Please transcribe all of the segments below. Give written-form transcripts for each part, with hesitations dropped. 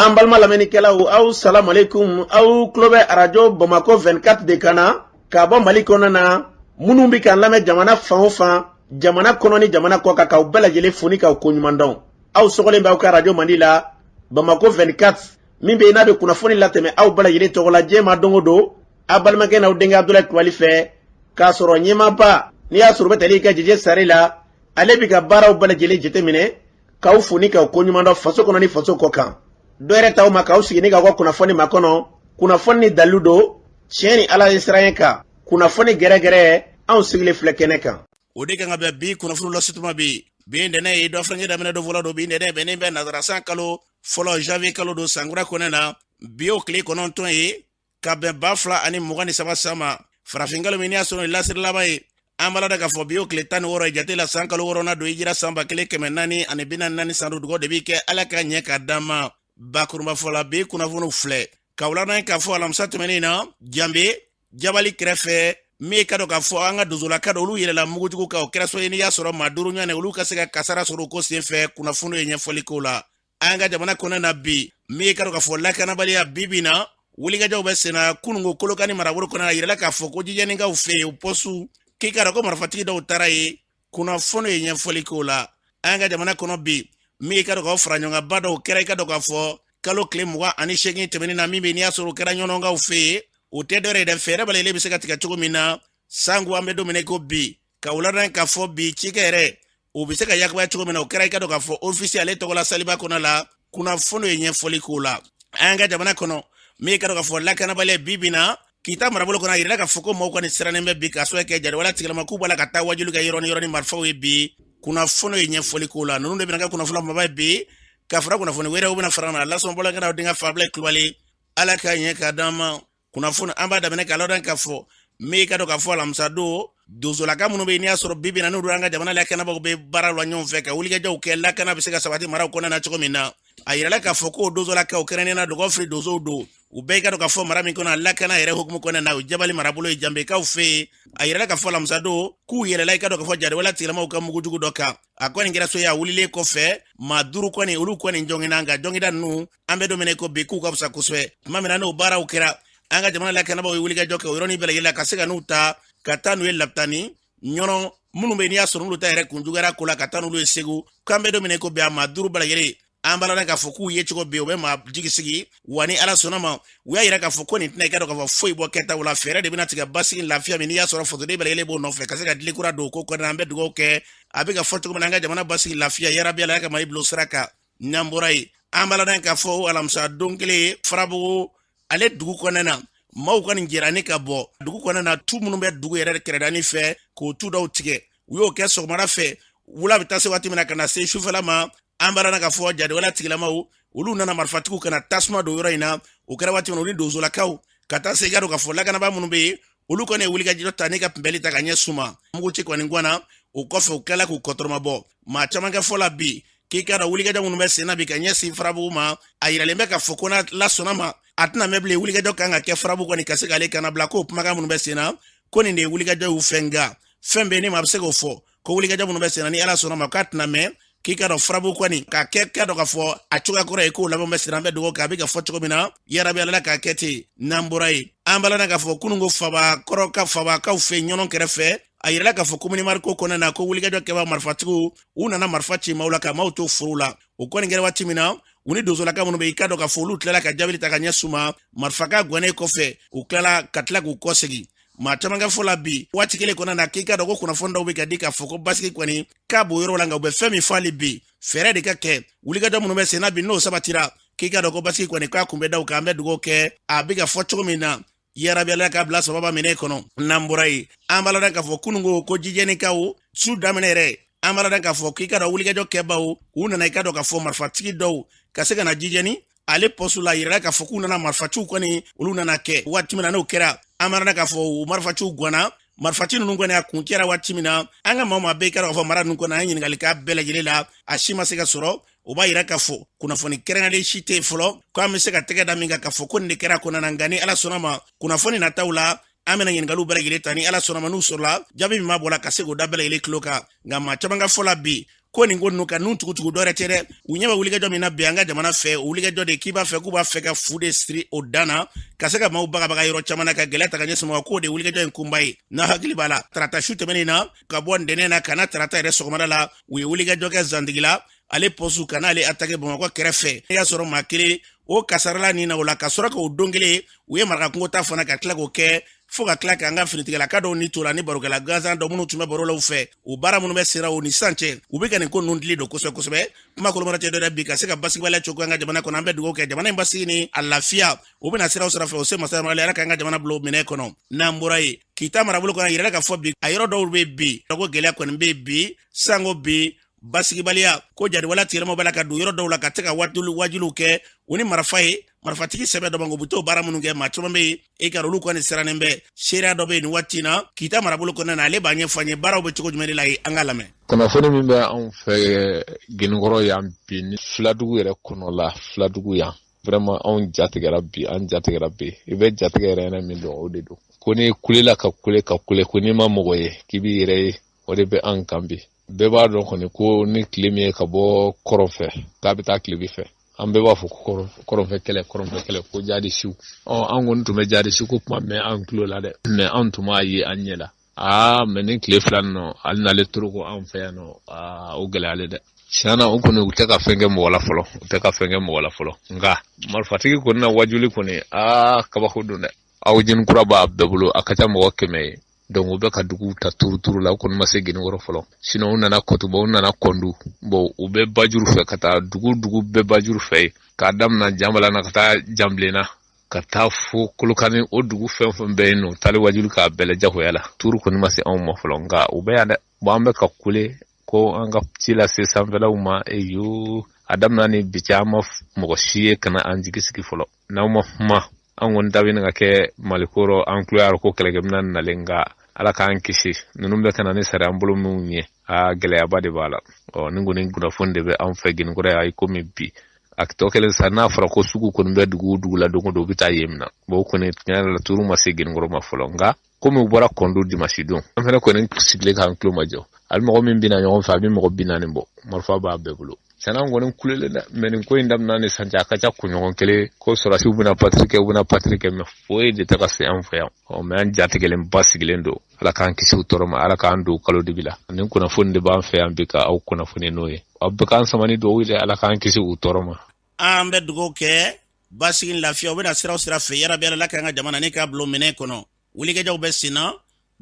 An balima lamɛnnikɛlaw, aw salamalekun. Aw tulo bɛ Arajo Bamakɔ 24 de kan na k'a bɔ Mali kɔnɔ na. Minnu bɛ k'an lamɛn jamana fan o fan, jamana kɔnɔ ni jamana kɔ kan, k'aw bɛɛ lajɛlen fo ni k'aw koɲuman dɔn. Aw sɔgɔlen bɛ aw ka arajo mandi la, Bamakɔ 24, min bɛ yen n'a bɛ kunnafoni latɛmɛ aw bɛɛ lajɛlen tɔgɔ la diɲɛ ma don o don, aw balimakɛ n'aw denkɛ Abudulayi Kulubali fɛ, k'a sɔrɔ ɲɛmaaba n'i y'a sɔrɔ u bɛ tali kɛ Jeje Sare la, ale bɛ ka baaraw bɛɛ lajɛlen jateminɛ, k'aw fo ni k'aw koɲuman dɔn faso kɔnɔ ni faso kɔ kan. Dɔ yɛrɛ t'aw ma k'aw sigi ni k'aw ka kunnafoni makɔnɔ, kunnafoni ni dalilu don, tiɲɛ ni Ala ye siran kan, kunnafoni gɛrɛgɛrɛ, anw sigilen filɛ kɛnɛ kan. O de kan ka bɛn bi kunnafoni lasituma bi. Bi ntɛnɛn ye dɔ furancɛ daminɛ don fɔlɔ don. Bi ntɛnɛn bɛnnen bɛ nazara san kalo fɔlɔ, janvier kalo don, sankura kɔnɛ na. Bi y'o tile 9 ye ka bɛn 2023 san ma, farafinkalo min n'i y'a sɔrɔ lasiri laban ye. An b'a la k'a fɔ bi y'o tile 16 ye jate la, san kalo wɔɔrɔnan don, hijira san 1444 san don. Dugawu de bi kɛ Ala ka ɲɛ ka d'an ma. Bakurunba fɔ la, bi kunnafoniw filɛ ka wulada k'a fɔ alamisa tɛmɛnen na, Janbe Jabali kɛrɛfɛ, min ka dɔn k'a fɔ an ka donsolaka dɔ, olu yɛlɛla mugujugu kan. O kɛra so ye n'i y'a sɔrɔ maa 5 ɲɔgɔn, olu ka se ka kasara sɔrɔ o ko senfɛ. Kunnafoni ye ɲɛfɔli k'o la. An ka jamana kɔnɔ na bi, min ka dɔn k'a fɔ lakanabaliya bi bi na, wulikajɔw bɛ senna. Kununko Kolokani marabolo kɔnɔ, a yirala k'a fɔ ko jijɛnikaw fɛ yen, o pɔsu k'i ka dɔn ko marifatigi dɔw taara yen. Kunnafoni ye ɲɛfɔli k'o la. An ka jamana kɔnɔ bi, min ka dɔn k'aw fara ɲɔgɔnkanba dɔw kɛra, i ka dɔn k'a fɔ kalo tile 28 tɛmɛnen na, min bɛ n'i y'a sɔrɔ o kɛra ɲɔnɔnkaw fɛ yen, o tɛ dɔwɛrɛ ye dɛ, fɛɛrɛ bɛɛ bɛ se ka tigɛ cogo min na sanko an bɛ don min na ko bi, ka wulada k'a fɔ bi cikɛ yɛrɛ o bɛ se ka yakubaya cogo min na. O kɛra i ka dɔn k'a fɔ ofisi ale tɔgɔla saliba kɔnɔ la. Kunnafoni ye ɲɛfɔli k'o la. An ka jamana kɔnɔ, min ka dɔn k'a fɔ lakanabaliya bi bi na, Kita marabolo kɔnɔ, a yirala k'a fɔ ko maaw kɔni sirannen bɛ bi, k'a sababu kɛ jariwala tigilama k'u b'a la ka taa wajuli kɛ yɔrɔ ni yɔrɔ ni marifaw ye bi. Kunnafoni ye ɲɛfɔli k'o la. Ninnu de bɛna kɛ kunnafoni kumaba ye bi, ka fara kunnafoni wɛrɛw bɛna fara na lasɔn bɔlɔnkɛ n'aw denkɛ Fabila Kulubali. Ala ka ɲɛ ka d'an ma. Kunnafoni an b'a daminɛ k'a ladɔn k'a fɔ min ka dɔn k'a fɔ alamisa don, donsolaka minnu bɛ yen n'i y'a sɔrɔ bi bi na n'olu an ka jamana lakanabagaw bɛ baara la ɲɔgɔn fɛ ka wulikajɔw kɛ lakana bɛ se ka sabati maraw kɔnɔna na cogo min na, a yirala k'a fɔ ko donsolakaw, kɛrɛnkɛrɛnnenya la Dɔgɔfiri donsow don, u bɛɛ ka dɔn k'a fɔ mara min kɔnɔ lakana yɛrɛ hukumu kɔnɔna na, o Jabali marabolo ye, Janbekaw fɛ yen. A yirala k'a fɔ alamisa don k'u yɛlɛla i ka dɔn k'a fɔ jariwala tigilamaw ka mugujugu dɔ kan. A kɔni kɛra so ye, a wulilen kɔfɛ maa 5 kɔni, olu kɔni jɔngina. Nka jɔngida ninnu, an bɛ don min na ko bi, k'u ka fisa kosɛbɛ. Tuma min na n'o baaraw kɛra, an ka jamana lakanabaaw ye wulikajɔ kɛ o yɔrɔnin bɛɛ lajɛlen la ka se ka n'u ta ka taa n'u ye Lapitani Ɲɔnɔ, minnu bɛ n'i y'a sɔrɔ n'olu ta yɛrɛ kun juguyara ko la, ka taa n'olu ye Segu. K'an bɛ don min na ko bi, a maa 5 bɛɛ lajɛlen, an b'a la k'a fɔ k'u ye cogo bi, o bɛ maa jigi sigi. Wa ni Ala sɔnna ma, u y'a yira k'a fɔ ko nin tɛna i ka dɔn k'a fɔ foyi bɔ kɛtaw la. Fɛɛrɛ de bɛna tigɛ basigi lafiya min n'i y'a sɔrɔ fasoden bɛɛ lajɛlen b'o nɔfɛ ka se ka dili kura don ko kɔnɔna. An bɛ dugawu kɛ a bɛ ka fɔ cogo min na, an ka jamana basigi lafiya, yarabi Ala ka Mali bila sira kan. N'an bɔra yen, an b'a la k'a fɔ alamisa don kelen, Farabugu ale dugu kɔnɔna na, maaw kɔni jɛra ni ka bɔ dugu kɔnɔna na, tu minnu bɛ dugu yɛrɛ kɛrɛdani fɛ, k'o tu dɔw tigɛ. U y'o kɛ sɔgɔmada fɛ, wula bɛ taa se waati min na ka na se sufɛla ma, an b'a la k'a fɔ jadiwala tigilamaw, olu nana marifatigiw ka na tasuma don yɔrɔ in na. O kɛra waati min na, olu ni donsolakaw ka taa se i ka dɔn k'a fɔ lakanabaa minnu bɛ yen, olu kɔni ye wulikajɔ ta ni ka kunbɛli ta ka ɲɛsin u ma. Muguci kɔni ganna. O kɔfɛ, u tilala k'u kɔtɔrɔmabɔ. Maa caman kɛ fɔ la bi k'i k'a dɔn wulikajɔ minnu bɛ sen na bi ka ɲɛsin Farabugu ma, a yiralen bɛ k'a fɔ ko n'Ala sɔnna ma, a tɛna mɛn bilen, wulikajɔ kan ka kɛ Farabugu kɔni ka se k'ale kana bila. K'o kumakan minnu bɛ sen na, ko nin de ye wulikajɔ y'u fɛ. Nka fɛn bɛ ni maa bɛ se k'o fɔ ko wulikajɔ minnu bɛ sen na, ni Ala sɔnna ma, k'a tɛna mɛn, k'i ka dɔn Farabugu kɔni k'a kɛ ka dɔn k'a fɔ a cogoya kɔrɔ ye, k'o laban bɛ sen na. An bɛ dugawu kɛ a bɛ ka fɔ cogo min na, yarabi Ala k'a kɛ ten. N'an bɔra yen, an b'a la k'a fɔ kunun ko faba kɔrɔ ka fabakaw fɛ Ɲɔnɔ kɛrɛfɛ, a yirala k'a fɔ komini Mariko kɔnɔna na, ko wulikajɔ kɛba marifatigiw, u nana marifa ci maaw la ka maaw to foro la. O kɔni kɛra waati min na, u ni donsolaka minnu bɛ, i ka dɔn k'a fɔ olu tilala ka jaabili ta ka ɲɛsin u ma. Marifakan gannen kɔfɛ, u tilala ka tila k'u kɔsegin. Maa caman ka fɔ la bi waati kelen kɔnɔna na, k'i ka dɔn ko kunnafoni dɔw bɛ ka di k'a fɔ ko basigi kɔni k'a b'o yɔrɔ la. Nka u bɛ fɛn min fɔ hali bi, fɛɛrɛ de ka kɛ wulikajɔ minnu bɛ sen na bi, n'o sabatira, k'i ka dɔn ko basigi kɔni k'a kun bɛ da u kan. An bɛ dugawu kɛ a bɛ ka fɔ cogo min na, yarabi Ala k'a bila sababa minɛ kɔnɔ. N'an bɔra yen, an b'a la k'a fɔ kununko ko jijɛnikaw su daminɛ yɛrɛ, an b'a la k'a fɔ k'i ka dɔn wulikajɔ kɛbaw, u nana i ka dɔn k'a fɔ marifatigi dɔw ka se ka na jijɛni ale pɔsu la. Yirala k'a fɔ k'u nana marifaciw kɔni, olu nana kɛ waati min na, n'o kɛra, an b'a la k'a fɔ u marifaciw ganna. Marifaci ninnu kɔni a kun kɛra waati min na, an ka maa maa bɛɛ kɛra k'a fɔ mara ninnu kɔnɔ, an ye ɲininkali k'a bɛɛ lajɛlen la, a si ma se ka sɔrɔ. O b'a yira k'a fɔ kunnafoni kɛrɛnkɛrɛnnen si tɛ yen fɔlɔ ko an bɛ se ka tɛgɛ da min kan k'a fɔ ko nin de kɛra kɔnɔna na. Nka ni Ala sɔnna ma, kunnafoni nataw la, an bɛna ɲininkaliw bɛɛ lajɛlen ta. Ni Ala sɔnna ma, n'u sɔrɔla, jaabi min b'a bɔ la ka se k'o da bɛɛ lajɛlen tulo kan. Nka maa caman ka fɔ la bi, Ko nin ko ninnu ka nun tugutugu dɔwɛrɛ tɛ dɛ, u ɲɛ bɛ wulikajɔ min na bi an ka jamana fɛ, o wulikajɔ de k'i b'a fɛ k'u b'a fɛ ka fu de siri o dan na ka se ka maaw bagabaga yɔrɔ caman na ka gɛlɛya ta ka ɲɛsin ma, k'o de wulikajɔ in kunba ye. N'a hakili b'a la, tarata su tɛmɛnen na ka bɔ ntɛnɛn na ka na tarata yɛrɛ sɔgɔmada la, u ye wulikajɔ kɛ Zantigila ale pɔsu ka n'ale atake Bamakɔ kɛrɛfɛ. I y'a sɔrɔ maa kelen o kasarala nin na o la, ka sɔrɔ k'o don kelen u ye marakakungo ta fana ka tila k'o kɛ, fo ka tila k'an ka finitigilaka dɔw ni to la ni barokɛla gansan dɔ minnu tun bɛ baro la u fɛ. O baara minnu bɛ sera o ni sisan cɛ, u bɛ ka nin ko ninnu dili don kosɛbɛ kosɛbɛ. Kuma kolomara tɛ dɔ dɛ bi ka se ka basigibaliya cogo an ka jamana kɔnɔ. An bɛ dugawu kɛ jamana in basigi ni a lafiya u bɛna siraw sira fɛ, o se masa Ala k'an ka jamana bila o minɛ kɔnɔ. N'an bɔra yen, Kita marabolo kɔnɔ, yɛrɛ ka fɔ bi a yɔrɔ dɔw bɛ bi ko gɛlɛya kɔni bɛ bi sanko bi basigibaliya ko jadiwala tigilamaw b'a la ka don yɔrɔ dɔw la ka se ka wajuliw kɛ u ni marifa ye, marifatigi sɛbɛ dɔ u bɛ t'o baara minnu kɛ. Maa caman bɛ yen e ka olu kɔni sirannen bɛ. Seereya dɔ bɛ yen nin waati na Kita marabolo kɔnɔna na, ale b'a ɲɛfɔ an ye baaraw bɛ cogo jumɛn de la yen, an k'a lamɛn. Kunnafoni min bɛ anw fɛ Geninkɔrɔ yan bi ni Filadugu yɛrɛ kɔnɔ la, Filadugu yan vraiment anw jatigɛra bi, an jatigɛra bi. I bɛ jatigɛ yɛrɛ yɛrɛ min dɔn, o de don. Ko n'i kulela ka kule ka kule, ko n'i ma mɔgɔ ye k'i b'i yɛrɛ ye, o de bɛ an kan bi. Bɛɛ b'a dɔn kɔni ko ni tile min ye ka bɔ kɔrɔn fɛ k'a bɛ taa tilebi fɛ, an bɛɛ b'a fɔ ko kɔrɔnfɛ kɛlɛ, kɔrɔnfɛ kɛlɛ, ko jadisiw. Ɔ an kɔni tun bɛ jadisi ko kuma mɛn an tulo la dɛ, mais an tun b'a ye an ɲɛ la. Aa mais ni tile fila nɔ ale n'ale toro ko anw fɛ yan nɔ, aa o gɛlɛyalen dɛ. Tiɲɛ na u kɔni u tɛ ka fɛn kɛ mɔgɔ la fɔlɔ, u tɛ ka fɛn kɛ mɔgɔ la fɔlɔ, nka marifatigi kɔni na wajuli kɔni, aa kabako don dɛ. Aw jeni kura b'a bɛɛ bolo, a ka ca mɔgɔ 100 ye. Donc u bɛ ka duguw ta turuturu la, u kɔni ma se Geninkɔrɔ fɔlɔ. Sinon u nana Kɔtuba, u nana Kɔndu, bon u bɛ Bajuru fɛ ka taa dugu dugu bɛɛ Bajuru fɛ yen, k'a damina Janbala na ka taa Janbilenna, ka taa fo Kolokani, o dugu fɛn fɛn bɛ yen nɔ, taali wajulu k'a bɛɛ la jagoya la. Turu kɔni ma se anw ma fɔlɔ, nka u bɛ yan dɛ. Bon an bɛ ka kule ko an ka ci lase sanfɛlaw ma, eyo a damina ni bi cɛ, an ma mɔgɔ si ye ka na an jigi sigi fɔlɔ. N'aw ma kuma, an kɔni ta bɛ ka kɛ Mali ko rɔ, an tulo y'a rɔ ko kɛlɛkɛminɛn nalen, nka Ala k'an kisi ninnu bɛ ka na ni sariya bolo minnu ye, aa gɛlɛyaba de b'a la. Ɔ nin kɔni kunnafoni de bɛ anw fɛ Geninkɔrɔ yan i komi bi. A tɔ kɛlen sa, n'a fɔra ko sugu kɔni bɛ dugu o dugu la don o don, u bɛ taa yen minɛ. Bon o kɔni tiɲɛ yɛrɛ la turu ma se Geninkɔrɔ ma fɔlɔ, nka komi u bɔra Kɔndu dimasi don, an fana kɔni sigilen k'an tulo majɔ. Hali mɔgɔ min bɛna ɲɔgɔn fɛ, a bɛ mɔgɔ 40 bɔ, marifa b'a bɛɛ bolo. Tiɲɛna an kɔni kulelen dɛ, mais nin ko in daminɛ ni sisan cɛ, a ka ca kunɲɔgɔn kelen ko sɔrɔdasiw bɛna patiri kɛ, u bɛna patiri kɛ, mais foyi de tɛ ka se an fɛ yan. Ɔ mais an jatigɛlen ba sigilen don. Ala k'an kisi u tɔɔrɔ ma, Ala k'an don kalo dibi la. Nin kunnafoni de b'an fɛ yan bi ka aw kunnafoni n'o ye. Aw bɛ k'an sama ni dugawu ye dɛ, Ala k'an kisi u tɔɔrɔ ma. An bɛ dugawu kɛ basigi ni lafiya, u bɛna siraw sira fɛ yarabi Ala k'an ka jamana ni k'a bila minɛn kɔnɔ. Wulikajɔw bɛ sen na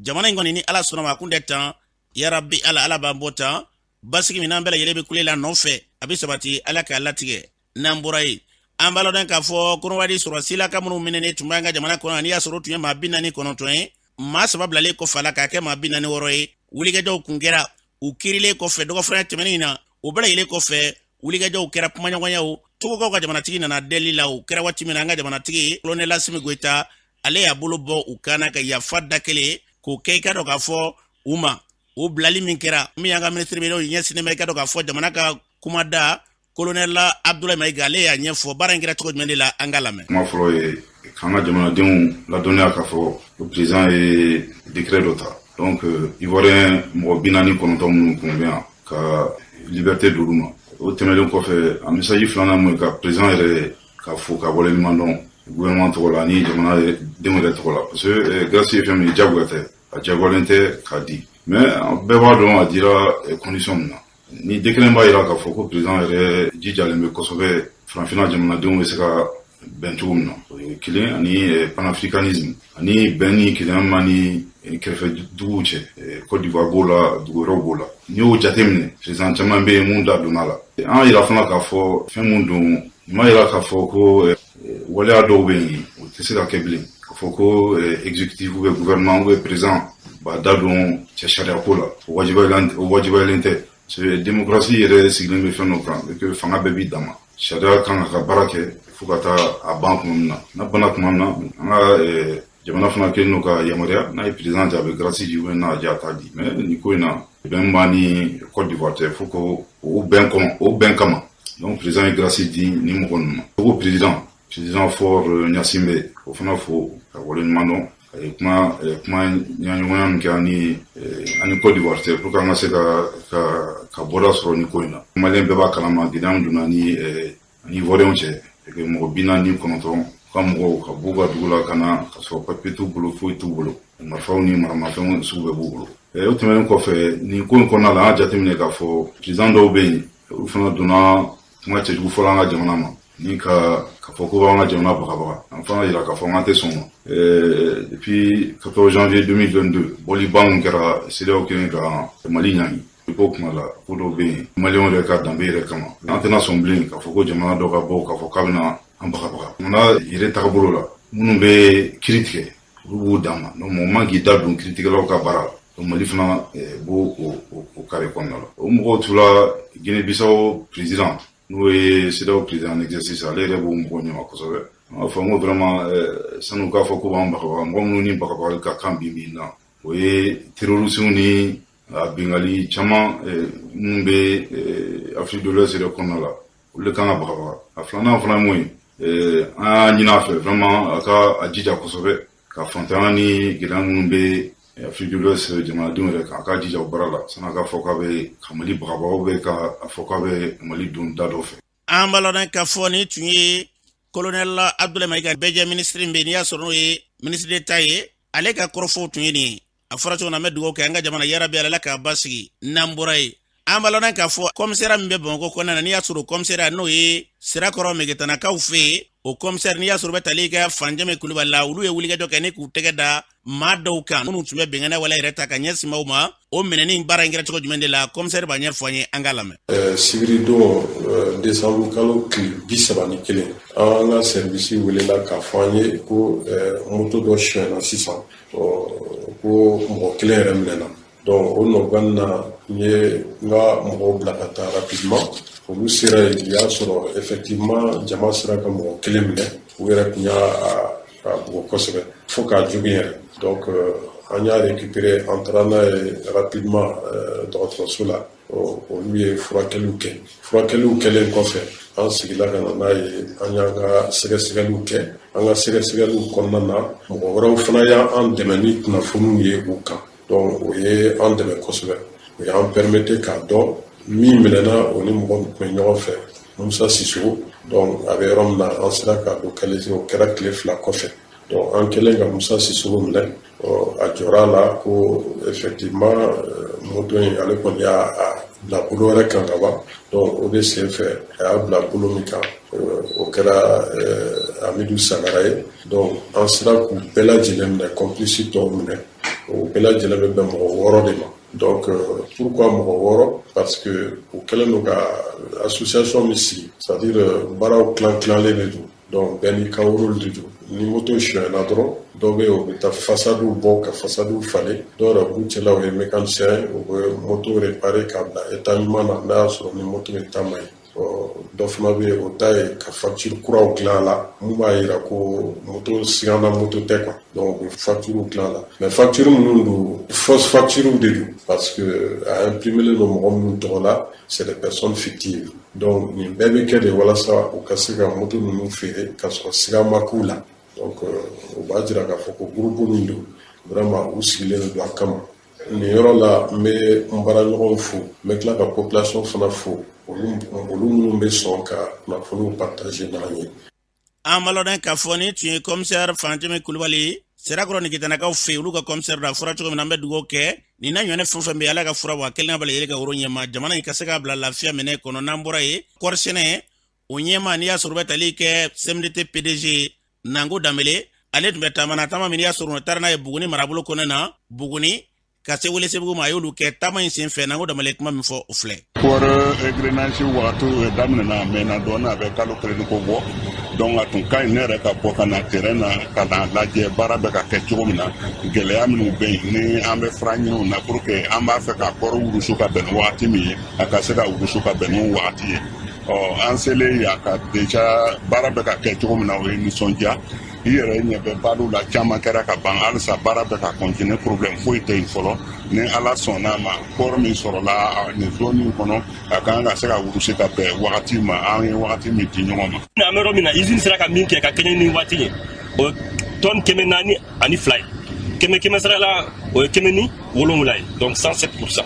jamana in kɔni, ni Ala sɔnna ma a kun tɛ tan yarabi Ala, Ala b'an bɔ tan basigi min n'an bɛɛ lajɛlen bɛ kule la nɔfɛ, a bɛ sabati, Ala k'a latigɛ. N'an bɔra yen, an b'a lɔn k'a fɔ Kɔnɔwari sɔrɔsilaka minnu minɛnen tun b'an ka jamana kɔnɔ, n'i y'a sɔrɔ o tun ye maa 49 ye, maa 3 bilalen kɔfɛ a la k'a kɛ maa 46 ye. Wulikajɔw kun kɛra u kiirilen kɔfɛ dɔgɔfura tɛmɛnen in na, o bɛɛ lajɛlen kɔfɛ wulikajɔw kɛra, kumaɲɔgɔnyaw, Togokaw ka jamanatigi nana deli la. O kɛra waati min na, an ka jamanatigi Kolonɛli Asimi Goyita, ale y'a bolo bɔ u kan na ka yafa da kelen k'o kɛ. I ka dɔn k'a fɔ u ma o bilali min kɛra, min y'an ka minisiri bɛ n'o ɲɛsinnen bɛ, i ka dɔn k'a fɔ jamana ka kumada Kolonɛli Abdulayi Mayiga, ale y'a ɲɛfɔ baara in kɛra cogo jumɛn de la, an ka lamɛn. Kuma fɔlɔ ye k'an ka jamanadenw ladɔnniya k'a fɔ ko président ye décret dɔ ta. Donc Ivoirien mɔgɔ 49 minnu kun bɛ yan, ka liberté d'olu ma. O tɛmɛnen kɔfɛ, a message filanan mun ye ka président yɛrɛ ka fo ka waleɲuman dɔn gouvernement tɔgɔ la ani jamana denw yɛrɛ tɔgɔ la, parce que grâce ye fɛn min ye, diyagoya tɛ, a diyagoyalen tɛ k'a di, mais bɛɛ b'a dɔn a dira condition min na. Ni décret b'a jira k'a fɔ ko président yɛrɛ jijalen bɛ kosɛbɛ farafinna jamanadenw bɛ se ka bɛn cogo min na, o ye kelen, ani panafricanisme ani bɛn ni kelenya ma ni kɛrɛfɛ duguw cɛ, Côte d'Ivoire b'o la, dugu wɛrɛw b'o la. N'i y'o jateminɛ, président caman bɛ yen mun da donna la. An yira fana k'a fɔ fɛn mun don, nin m'a yira k'a fɔ ko waleya dɔw bɛ yen, o tɛ se ka kɛ bilen, k'a fɔ ko exécutif ou bien gouvernement ou bien président b'a da don cɛ sariya ko la, o wajibayalen tɛ. Parce que démocratie yɛrɛ sigilen bɛ fɛn dɔ kan que fanga bɛɛ b'i dama, sariya kan ka baara kɛ fo ka taa a ban tuma min na. N'a banna tuma min na, an ka jamana fana kɛlen don ka yamaruya, n'a ye président di, a bɛ grâce di, ou bien n'a diya a t'a di. Mais nin ko in na, bɛn b'an ni Côte d'Ivoire cɛ, fo ko o bɛn kɔnɔ, o bɛn kama, donc président ye grâce di ni mɔgɔ ninnu ma. Togo président Faure Gnassingbé, o fana fo ka waleɲuman dɔn. A ye kuma ɲɔgɔnya min kɛ ani Côte d'Ivoire cɛ pour que an ka se ka bɔda sɔrɔ nin ko in na. Maliyɛn bɛɛ b'a kalama, gɛlɛya min donna ni Ivoiriyɛnw cɛ, mɔgɔ 49 ka mɔgɔw ka b'u ka dugu la ka na ka sɔrɔ papiye t'u bolo, foyi t'u bolo, marifaw ni maramafɛnw sugu bɛɛ b'u bolo. O tɛmɛnen kɔfɛ, nin ko in kɔnɔna la, an y'a jateminɛ k'a fɔ président dɔw bɛ yen, olu fana donna kuma cɛjugu fɔlɔ an ka jamana ma, ni ka fɔ ko b'an ka jamana bagabaga. An fana yira k'a fɔ an tɛ sɔn ma. Depuis 14 janvier 2022, bɔliba min kɛra CEDEAO kelen ka Mali ɲangi, i b'o kuma la, ko dɔw bɛ yen maliyɛnw yɛrɛ ka danbe yɛrɛ kama, an tɛna sɔn bilen k'a fɔ ko jamana dɔ ka bɔ k'a fɔ k'a bɛna an bagabaga. Jamana yɛrɛ tagabolo la, minnu bɛ kiiri tigɛ, olu b'u dan ma. Donc mɔgɔ man k'i da don kiiritigɛlaw ka baara la. Donc Mali fana b'o o carré kɔnɔna la. O mɔgɔw tula Guinée Bissau président, n'o ye CEDEAO président en exercice, ale yɛrɛ b'o mɔgɔ ɲɛma kosɛbɛ. An b'a fɔ n ko vraiment, san'u k'a fɔ ko b'an bagabaga, mɔgɔ minnu ni bagabagali ka kan bi bi in na, o ye terroristes ni a bingali caman minnu bɛ Afrique de l'Ouest yɛrɛ kɔnɔna la, olu de kan ka bagabaga. A filanan fana ye mun ye, an y'a ɲini a fɛ vraiment a ka a jija kosɛbɛ ka fantanya ni gɛlɛya minnu bɛ Afrique de l'Ouest jamanadenw yɛrɛ kan, a k'a jija o baara la san'a k'a fɔ k'a bɛ ka Mali bagabaga, bɛ k'a fɔ k'a bɛ Mali don da dɔ fɛ. An b'a lɔn k'a fɔ nin tun ye colonel Abdoulaye Maïga, bɛɛ ministre bɛ, n'i y'a sɔrɔ n'o ye ministre d'État ye, ale ka kɔrɔfɔw tun ye nin ye. A fɔra cogo min na, an bɛ dugawu kɛ an ka jamana, yarabi Ala k'a basigi. N'an bɔra yen, an b'a lɔn k'a fɔ commissaire min bɛ Bamakɔ kɔnɔna na, n'i y'a sɔrɔ commissaire n'o ye Sirakɔrɔ Megetanakaw fɛ yen, o commissaire n'i y'a sɔrɔ bɛ tali kɛ Fanjɛmɛ Kulubali la, olu ye wulikajɔ kɛ ni k'u tɛgɛ da maa dɔw kan minnu tun bɛ bɛnkanɛ wale yɛrɛ ta ka ɲɛsin maaw ma. O minɛni baara in kɛra cogo jumɛn de la, commissaire b'a ɲɛfɔ an ye, an k'a lamɛn. Sibiridon décembre kalo tile 31, an ka service welela k'a fɔ an ye ko moto dɔ sonyɛna sisan, ko mɔgɔ kelen yɛrɛ minɛna. Donc o nɔgɔya na, n ye n ka mɔgɔw bila ka taa rapidement. Olu sera yen, u y'a sɔrɔ effectivement jama sera ka mɔgɔ kelen minɛ, u yɛrɛ tun y'a bugɔ kosɛbɛ fo k'a jogin yɛrɛ. Donc an y'a récupéré, an taara n'a ye rapidement dɔgɔtɔrɔso la, olu ye furakɛliw kɛ. Furakɛliw kɛlen kɔfɛ, an sigila ka na n'a ye, an y'an ka sɛgɛsɛgɛliw kɛ. An ka sɛgɛsɛgɛliw kɔnɔna na, mɔgɔ wɛrɛw fana y'an dɛmɛ ni kunnafoniw ye u kan. Donc o ye an dɛmɛ kosɛbɛ, o y'an permettre k'a dɔn min minɛna, o ni mɔgɔ min tun bɛ ɲɔgɔn fɛ, Musa Sisoko. Donc a bɛ yɔrɔ min na, an sera k'a localiser, o kɛra tile 2 kɔfɛ. Donc an kɛlen ka Musa Sisoko minɛ, a jɔra a la ko effectivement moto in, ale kɔni y'a bila bolo wɛrɛ kan ka ban. Donc o de sen fɛ, a y'a bila bolo min kan, o kɛra Amidu Sangara ye. Donc an sera k'u bɛɛ lajɛlen minɛ, complice tɔw minɛ, o bɛɛ lajɛlen bɛ bɛn mɔgɔ 6 de ma. Donc pourquoi mɔgɔ 6? Parce que u kɛlen don ka association min sigi, c'est à dire baaraw tilan tilanlen de don. Donc bɛɛ n'i ka rôle de don. Ni moto sonyɛna dɔrɔn, dɔw bɛ yen, o bɛ taa façadew bɔ ka façadew falen, dɔw yɛrɛ b'u cɛla, o ye mécanicien, o bɛ moto réparer k'a bila état ɲuman na, n'a y'a sɔrɔ ni moto état man ɲi. Dɔ fana bɛ yen, o ta ye ka facture kuraw dilan a la, mun b'a yira ko moto sigana moto tɛ quoi. Donc u bɛ facture dilan a la, mais facture minnu don, fausse facture de don, parce que a imprimé don mɔgɔ minnu tɔgɔ la, c'est des personnes fictives. Donc nin bɛɛ bɛ kɛ de walasa u ka se ka moto ninnu feere ka sɔrɔ siga ma k'u la. Donc o b'a jira k'a fɔ ko groupe min don, vraiment u sigilen don a kama. Nin yɔrɔ la, n bɛ n baaraɲɔgɔnw fo, n bɛ tila ka population fana fo, olu minnu bɛ sɔn ka kunnafoniw partager n'an ye. An b'a lɔn k'a fɔ nin tun ye commissaire Fanjɛmɛ Kulubali, Sirakɔrɔ Nigitanakaw fɛ yen, olu ka commissaire da. Fɔra cogo min na, an bɛ dugawu kɛ nin n'a ɲɔgɔnna fɛn fɛn bɛ yen, Ala ka fura bɔ a kelen bɛɛ lajɛlen ka woro ɲɛma, jamana in ka se k'a bila lafiya minɛ kɔnɔ. N'an bɔra yen, kɔɔri sɛnɛ o ɲɛma, n'i y'a sɔrɔ u bɛ tali kɛ CMDT PDG Nango Danbele, ale tun bɛ taama na, taama min n'i y'a sɔrɔ u taara n'a ye Buguni marabolo kɔnɔ na, Buguni ka se Welesebugu ma, a y'olu kɛ taama in sen fɛ. Nango Danbele kuma min fɔ, o filɛ. Kɔɔri égrenage wagati daminɛna, a mɛnna dɔɔnin, a bɛ kalo 1 ko bɔ. Donc a tun ka ɲi ne yɛrɛ ka bɔ ka na terrain na ka na lajɛ baara bɛ ka kɛ cogo min na, gɛlɛya minnu bɛ yen ni an bɛ fura ɲini u na, pour que an b'a fɛ ka kɔɔri wurusu ka bɛn ni wagati min ye, a ka se ka wurusu ka bɛn n'o wagati ye. Ɔ, an selen yan ka déjà baara bɛ ka kɛ cogo min na, o ye nisɔndiya. I yɛrɛ ɲɛ bɛ baaraw la, caman kɛra ka ban, halisa baara bɛ ka continuer, problème foyi tɛ yen fɔlɔ. Ni Ala sɔnna a ma, kɔɔri min sɔrɔla nin zone in kɔnɔ, a kan ka se ka wurusi ka bɛn wagati ma, an ye wagati min di ɲɔgɔn ma. An bɛ yɔrɔ min na, usine sera ka min kɛ ka kɛɲɛ ni waati ye, o tonne 402 ye. Kɛmɛ kɛmɛ sara la, o ye 107 ye, donc 107%.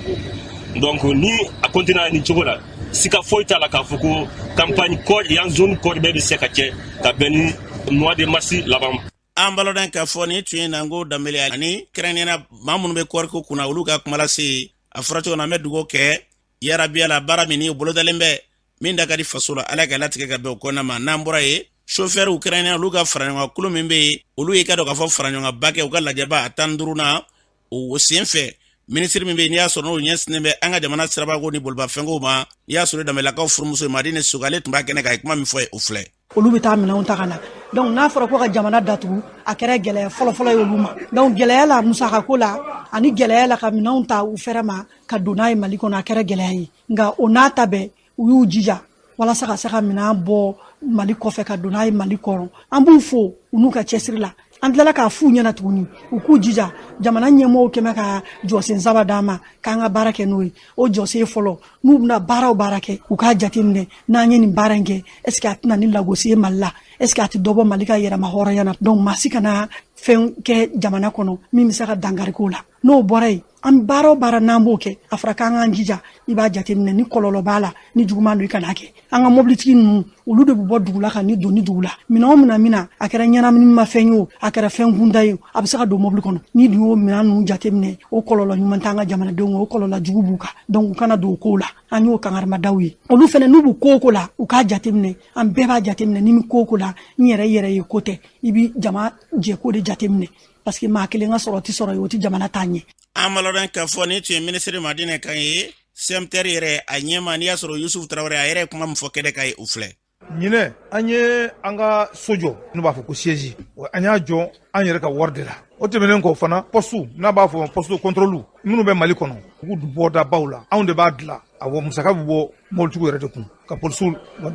Donc ni a continuera nin cogo la, sika foyi t'a la k'a fɔ ko campagne kɔɔri yan zone kɔɔri bɛɛ bɛ se ka kɛ ka bɛn ni mois de mars laban. An balɔdɔn k'a fɔ nin tun ye Nango Danbele ani kɛrɛnkɛrɛnnenya maa minnu bɛ kɔɔriko kunna, olu ka kuma lase. A fɔra cogo min na, an bɛ dugawu kɛ yarabiya la, baara min ni o bolodalen bɛ min da ka di faso la, Ala ka latigɛ ka bɛn o kɔnɔna ma. N'an bɔra yen, sofɛriw kɛrɛnkɛrɛnnenya olu ka faraɲɔgɔnkan kulu min bɛ yen, olu ye ka dɔn k'a fɔ faraɲɔgɔnkanba kɛ u ka lajɛba a 15nan o sen fɛ. Minisiri min bɛ yen n'i y'a sɔrɔ n'o ɲɛsinnen bɛ an ka jamana sirabako ni bolibafɛnkow ma, n'i y'a sɔrɔ Danbelakaw furumuso Madine Sogo, ale tun b'a kɛnɛ kan, a ye kuma min fɔ ye, o filɛ. Olu bɛ taa minɛnw ta ka na. Donc n'a fɔra ko ka jamana datugu, a kɛra gɛlɛya fɔlɔfɔlɔ ye olu ma. Donc gɛlɛya la musakako la ani gɛlɛya la ka minɛnw ta u fɛrɛ ma ka don n'a ye Mali kɔnɔ, a kɛra gɛlɛya ye. Nka o n'a ta bɛɛ, u y'u jija walasa ka se ka minɛn bɔ Mali kɔfɛ ka don n'a ye Mali kɔnɔ. An b'u fo u n'u ka cɛsiri la. An tilala k'a f'u ɲɛna tuguni, u k'u jija, jamana ɲɛmɔgɔw kɛmɛ ka jɔsen saba d'an ma k'an ka baara kɛ n'o ye. O jɔsen fɔlɔ, n'u bɛna baara o baara kɛ, u k'a jateminɛ n'an ye nin baara in kɛ, est ce que a tɛna ni lagosi ye Mali la, est ce que a tɛ dɔ bɔ Mali ka yɛrɛma hɔrɔnya na. Donc maa si kana fɛn kɛ jamana kɔnɔ min bɛ se ka dankari k'o la. N'o bɔra yen, an baara o baara n'an b'o kɛ, a fɔra k'an k'an jija, i b'a jateminɛ ni kɔlɔlɔ b'a la, ni juguman don, i kan'a kɛ. An ka mobilitigi ninnu, olu de bɛ bɔ dugu la ka ni don ni dugu la. Minɛn o minɛn min na, a kɛra ɲɛnaminimafɛn ye o, a kɛra fɛn kunda ye o, a bɛ se ka don mobili kɔnɔ. N'i dun y'o minɛn ninnu jateminɛ, o kɔlɔlɔ ɲuman t'an ka jamanadenw, o kɔlɔlɔ jugu b'u kan. Donc u kana don o kow la. An y'o kangarimadaw ye. Olu fɛnɛ, n'u bɛ ko o ko la, u k'a jateminɛ. An bɛɛ b'a jateminɛ, ni min ko o ko la, n yɛrɛ yɛrɛ ye ko tɛ, i bi jama jɛko de jateminɛ, parce que maa kelen ka sɔrɔ tɛ sɔrɔ ye, o tɛ jamana t'a ɲɛ. An balɔdɔn k'a fɔ nin tun ye minisiri Madinɛ kan ye, CMTR yɛrɛ a ɲɛma, n'i y'a sɔrɔ Yusufu Tarawele, a yɛrɛ ye kuma min fɔ kɛnɛ kan ye, o filɛ. Ɲinɛ, an ye an ka so jɔ, n'u b'a fɔ ko siège, an y'a jɔ an yɛrɛ ka wari de la. O tɛmɛnen kɔ fana, poste n'a b'a fɔ poste contrôle minnu bɛ Mali kɔnɔ, u bɔdabaw la, anw de b'a dilan. Awɔ, musaka bɛ bɔ mobilitigiw yɛrɛ de kun ka polisiw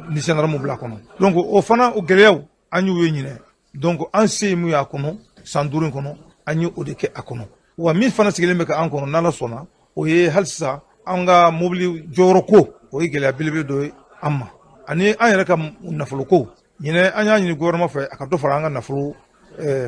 ni gendarme bila kɔnɔ. Donc o fana, o gɛlɛyaw an y'u ye ɲinɛ. Donc an se ye mun ye a kɔnɔ, san 5 in kɔnɔ, an ye o de kɛ a kɔnɔ. Wa min fana sigilen bɛ ka an kɔnɔ, n'Ala sɔnna, o ye halisa an ka mobili jɔyɔrɔ ko, o ye gɛlɛya belebele dɔ ye an ma, ani an yɛrɛ ka nafolo ko. Ɲinɛ, an y'a ɲini gouvernement fɛ a ka dɔ fara an ka nafolo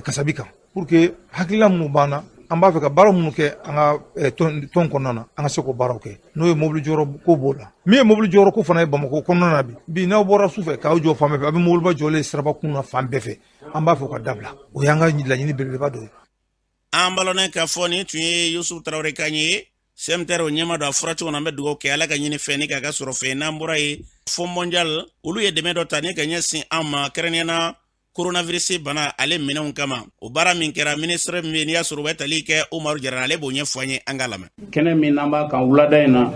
kasabi kan, pour que hakilina minnu b'an na, an b'a fɛ ka baara minnu kɛ an ka tɔn kɔnɔna na, an ka se k'o baaraw kɛ. N'o ye mobili jɔyɔrɔ ko b'o la. Min ye mobili jɔyɔrɔ ko fana ye Bamakɔ kɔnɔna na, bi n'aw bɔra su fɛ k'aw jɔ fan bɛɛ fɛ, a bɛ mobiliba jɔlen siraba kun na fan bɛɛ fɛ. An b'a fɛ ka dabila, o y'an ka laɲini belebeleba dɔ ye. An balɔnnen k'a fɔ nin tun ye Yusufu Tarawele kan ye, CMTR o ɲɛma don. A fɔra cogo min na, an bɛ dugawu kɛ Ala ka ɲini fɛn ni k'a ka sɔrɔ fɛn. N'an bɔra yen, Fonds mondial, olu ye dɛmɛ dɔ ta ni ka ɲɛsin an ma, kɛrɛnkɛrɛnnenya na coronavirus bana ale minɛnw kama. O baara min kɛra, ministre min bɛ n'i y'a sɔrɔ u bɛ tali kɛ Umaru Jara, ale b'o ɲɛfɔ an ye, an k'a lamɛn. Kɛnɛ min n'an b'a kan wulada in na,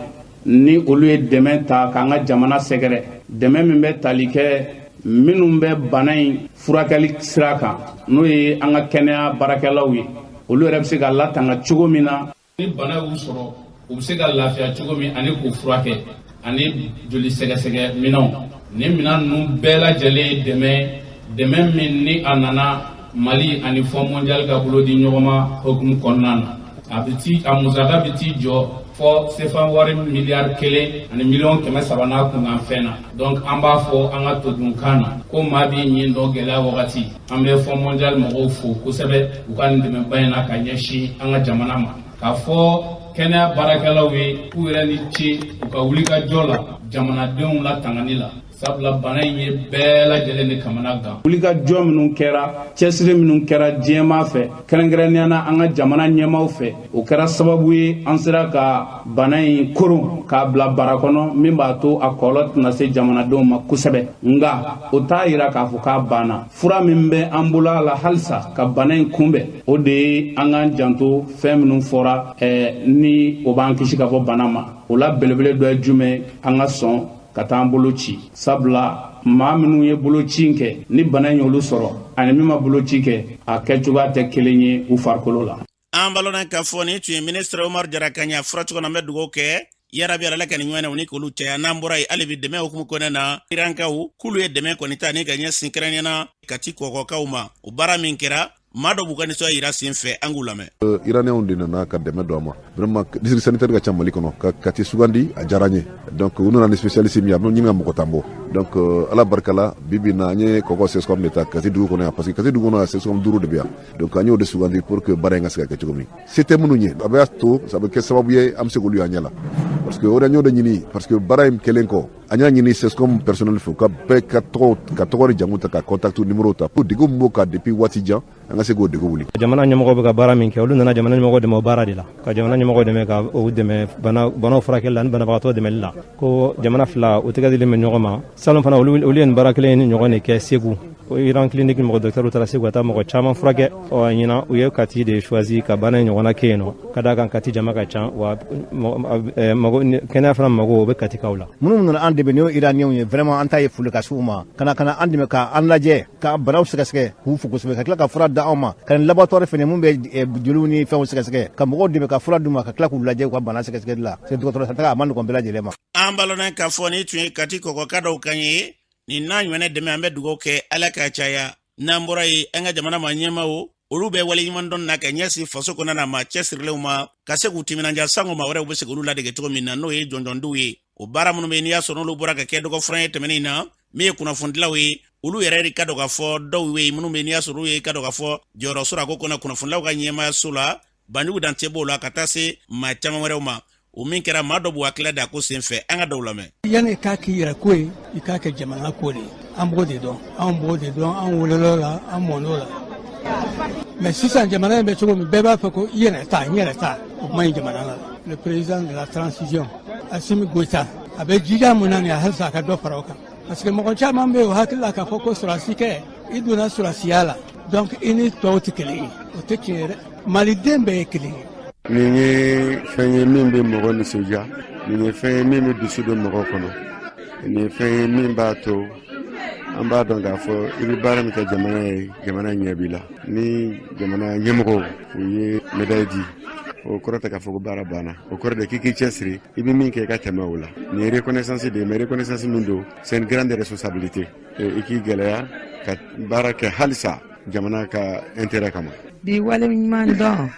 ni olu ye dɛmɛ ta k'an ka jamana sɛgɛrɛ, dɛmɛ min bɛ tali kɛ minnu bɛ bana in furakɛli sira kan, n'o ye an ka kɛnɛya baarakɛlaw ye, olu yɛrɛ bɛ se ka latanga cogo min na ni bana y'u sɔrɔ, u bɛ se ka lafiya cogo min, ani k'u furakɛ, ani joli sɛgɛsɛgɛ minɛnw. Nin minɛn ninnu bɛɛ lajɛlen ye dɛmɛ, dɛmɛ min ni a nana Mali ani Fonds mondial ka bolo di ɲɔgɔn ma hukumu kɔnɔna na. A bɛ ti a musaka bɛ t'i jɔ fɔ sefa wari miliyari 1 ni miliyɔn 300 n'a kunkan fɛn na. Donc an b'a fɔ an ka todunkan na ko maa b'i ɲin dɔn gɛlɛya wagati. An bɛ Fonds mondial mɔgɔw fo kosɛbɛ u ka nin dɛmɛba in na ka ɲɛsin an ka jamana ma, k'a fɔ kɛnɛya baarakɛlaw ye k'u yɛrɛ ni ce u ka wulikajɔ la jamanadenw latangani la, sabula bana in ye bɛɛ lajɛlen de kamana gan. Wulikajɔ minnu kɛra, cɛsiri minnu kɛra diɲɛmaa fɛ, kɛrɛnkɛrɛnnenya na an ka jamana ɲɛmaaw fɛ, o kɛra sababu ye an sera ka bana in koron k'a bila bara kɔnɔ, min b'a to a kɔlɔlɔ tɛna se jamanadenw ma kosɛbɛ. Nka o t'a yira k'a fɔ k'a banna. Fura min bɛ an bolo a la halisa ka bana in kunbɛn, o de ye an k'an janto fɛn minnu fɔra ni o b'an kisi ka bɔ bana ma. O la belebele dɔ ye jumɛn? An ka sɔn ka taa an bolo ci, sabula maa minnu ye boloci in kɛ, ni bana in y'olu sɔrɔ, ani min ma boloci kɛ, a kɛcogoya tɛ kelen ye u farikolo la. An balona k'a fɔ nin tun ye ministre Umaru Jara kan ye. A fɔra cogo min na, an bɛ dugawu kɛ yarabi Ala ka nin ɲɔgɔn ni k'olu caya. N'an bɔra yen, hali bi dɛmɛ hukumu kɔnɔna na, Irankaw k'olu ye dɛmɛ kɔni ta ni ka ɲɛsin kɛrɛnkɛrɛnnenya Kati kɔkɔkaw ma. O baara min kɛra Maa dɔ b'u ka nisɔndiya yira sen fɛ, an k'u lamɛn. Iraniyɛnw de nana ka dɛmɛ don a ma. Vraiment, district sanitaire ka ca Mali kɔnɔ, ka Kati sugandi, a diyara n ye. Donc u nana ni spécialiste min ye, a bɛ ɲini ka mɔgɔ 10 bɔ. Donc Ala barika la, bi bi in na, an ye kɔkɔ CSCOM de ta Kati dugu kɔnɔ yan, parce que Kati dugu kɔnɔ yan, CSCOM 5 de bɛ yan. Donc an y'o de sugandi pour que baara in ka se ka kɛ cogo min. Se tɛ minnu ye, a bɛ to a bɛ kɛ sababu ye an bɛ se k'olu y'an ɲɛ la, parce que o de, an y'o de ɲini, parce que baara in kɛlen kɔ, an y'a ɲini CSCOM personnel fɛ, u ka bɛɛ ka tɔgɔ, ka tɔgɔ ni jamu ta, ka contact numéro ta, pour degun min b'o kan depuis waati jan, an ka se k'o degun wuli. Jamana ɲɛmɔgɔ bɛ ka baara min kɛ, olu nana jamana ɲɛmɔgɔ dɛmɛ o baara de la, ka jamana ɲɛmɔgɔ dɛmɛ, ka o dɛmɛ banaw furakɛli la ni banabagatɔ dɛmɛli la, ko jamana fila u tɛgɛ dilen bɛ ɲɔgɔn ma. Salon fana, olu ye nin baara kelen ni ɲɔgɔn de kɛ Segu. Iran clinique mɔgɔ docteur taara Segu ka taa mɔgɔ caman furakɛ. Ɔ ɲinan, u ye Kati de choisi ka baara in ɲɔgɔnna kɛ yen nɔ, ka d'a kan Kati jama ka ca wa mago kɛnɛya fana mago o bɛ Katikaw la. Minnu nana an dɛmɛ, n'o Iraniyɛnw ye, vraiment an ta ye foli ka se u ma, ka na an dɛmɛ, ka an lajɛ, ka banaw sɛgɛsɛgɛ, k'u fo kosɛbɛ, ka tila ka fura da anw ma, ka nin laboratoire fɛnɛ mun bɛ joliw ni fɛnw sɛgɛsɛgɛ, ka mɔgɔw dɛmɛ ka fura d'u ma, ka tila k'u lajɛ u ka bana sɛgɛsɛgɛli la. C'est dɔgɔtɔrɔ taga a ma nɔgɔn bɛɛ lajɛlen ma. An balɔnna k'a fɔ ni tun ye Kati kɔkɔka dɔw kan ye. Nin n'a ɲɔgɔnna dɛmɛ, an bɛ dugawu kɛ Ala ka caya. N'an bɔra yen, an ka jamana ma ɲɛmaw, olu bɛ waleɲuman dɔn na ka ɲɛsin faso kɔnɔna na maa cɛsirilenw ma, ka se k'u timinanja sango maa wɛrɛw bɛ se k'olu ladege cogo min na, n'o ye jɔnjɔndiw ye. O baara minnu bɛ, n'i y'a sɔrɔ n'olu bɔra ka kɛ dɔgɔfuran ye tɛmɛnen na, min ye kunnafonidilaw ye, olu yɛrɛ de ka dɔn ka fɔ dɔw ye minnu bɛ, n'i y'a sɔrɔ olu ye ka dɔn ka fɔ jɔyɔrɔ sɔrɔ a ko kɔnɔ kunnafonidilaw ka ɲɛmaayaso la, Banjugu Dante b'o la, ka taa se maa caman wɛrɛw ma. O min kɛra, maa dɔ b'u hakilila da ko sen fɛ, an ka dɔw lamɛn. Yanni i k'a k'i yɛrɛ ko ye, i k'a kɛ jamana ko de ye. An b'o de dɔn, anw b'o de dɔn, an wolola la, an mɔn'o la. Mais sisan, jamana in bɛ cogo min, bɛɛ b'a fɔ ko i yɛrɛ ta, n yɛrɛ ta, o man ɲi jamana la. Le président de la transition, Assimi Goïta, a bɛ jija mun na nin ye, halisa a ka dɔ fara o kan, parce que mɔgɔ caman bɛ yen, o hakili la k'a fɔ ko sɔrɔsi kɛ, i donna sɔrɔsiya la, donc i ni tɔw tɛ kelen ye. O tɛ tiɲɛ ye dɛ, maliden bɛɛ ye kelen ye. Nin ye fɛn ye min bɛ mɔgɔ nisɔndiya, nin ye fɛn ye min bɛ dusu don mɔgɔ kɔnɔ, nin ye fɛn ye min b'a to an b'a dɔn k'a fɔ i bɛ baara min kɛ jamana ye, jamana ɲɛ b'i la. Ni jamana ɲɛmɔgɔw u ye médaille di, o kɔrɔ tɛ k'a fɔ ko baara banna, o kɔrɔ de k'i k'i cɛsiri, i bɛ min kɛ i ka tɛmɛ o la. Nin ye reconnaissance de ye, mais reconnaissance min don, c'est une grande responsabilité. I k'i gɛlɛya ka baara kɛ halisa jamana ka intérêt kama. Bi waleɲuman dɔn,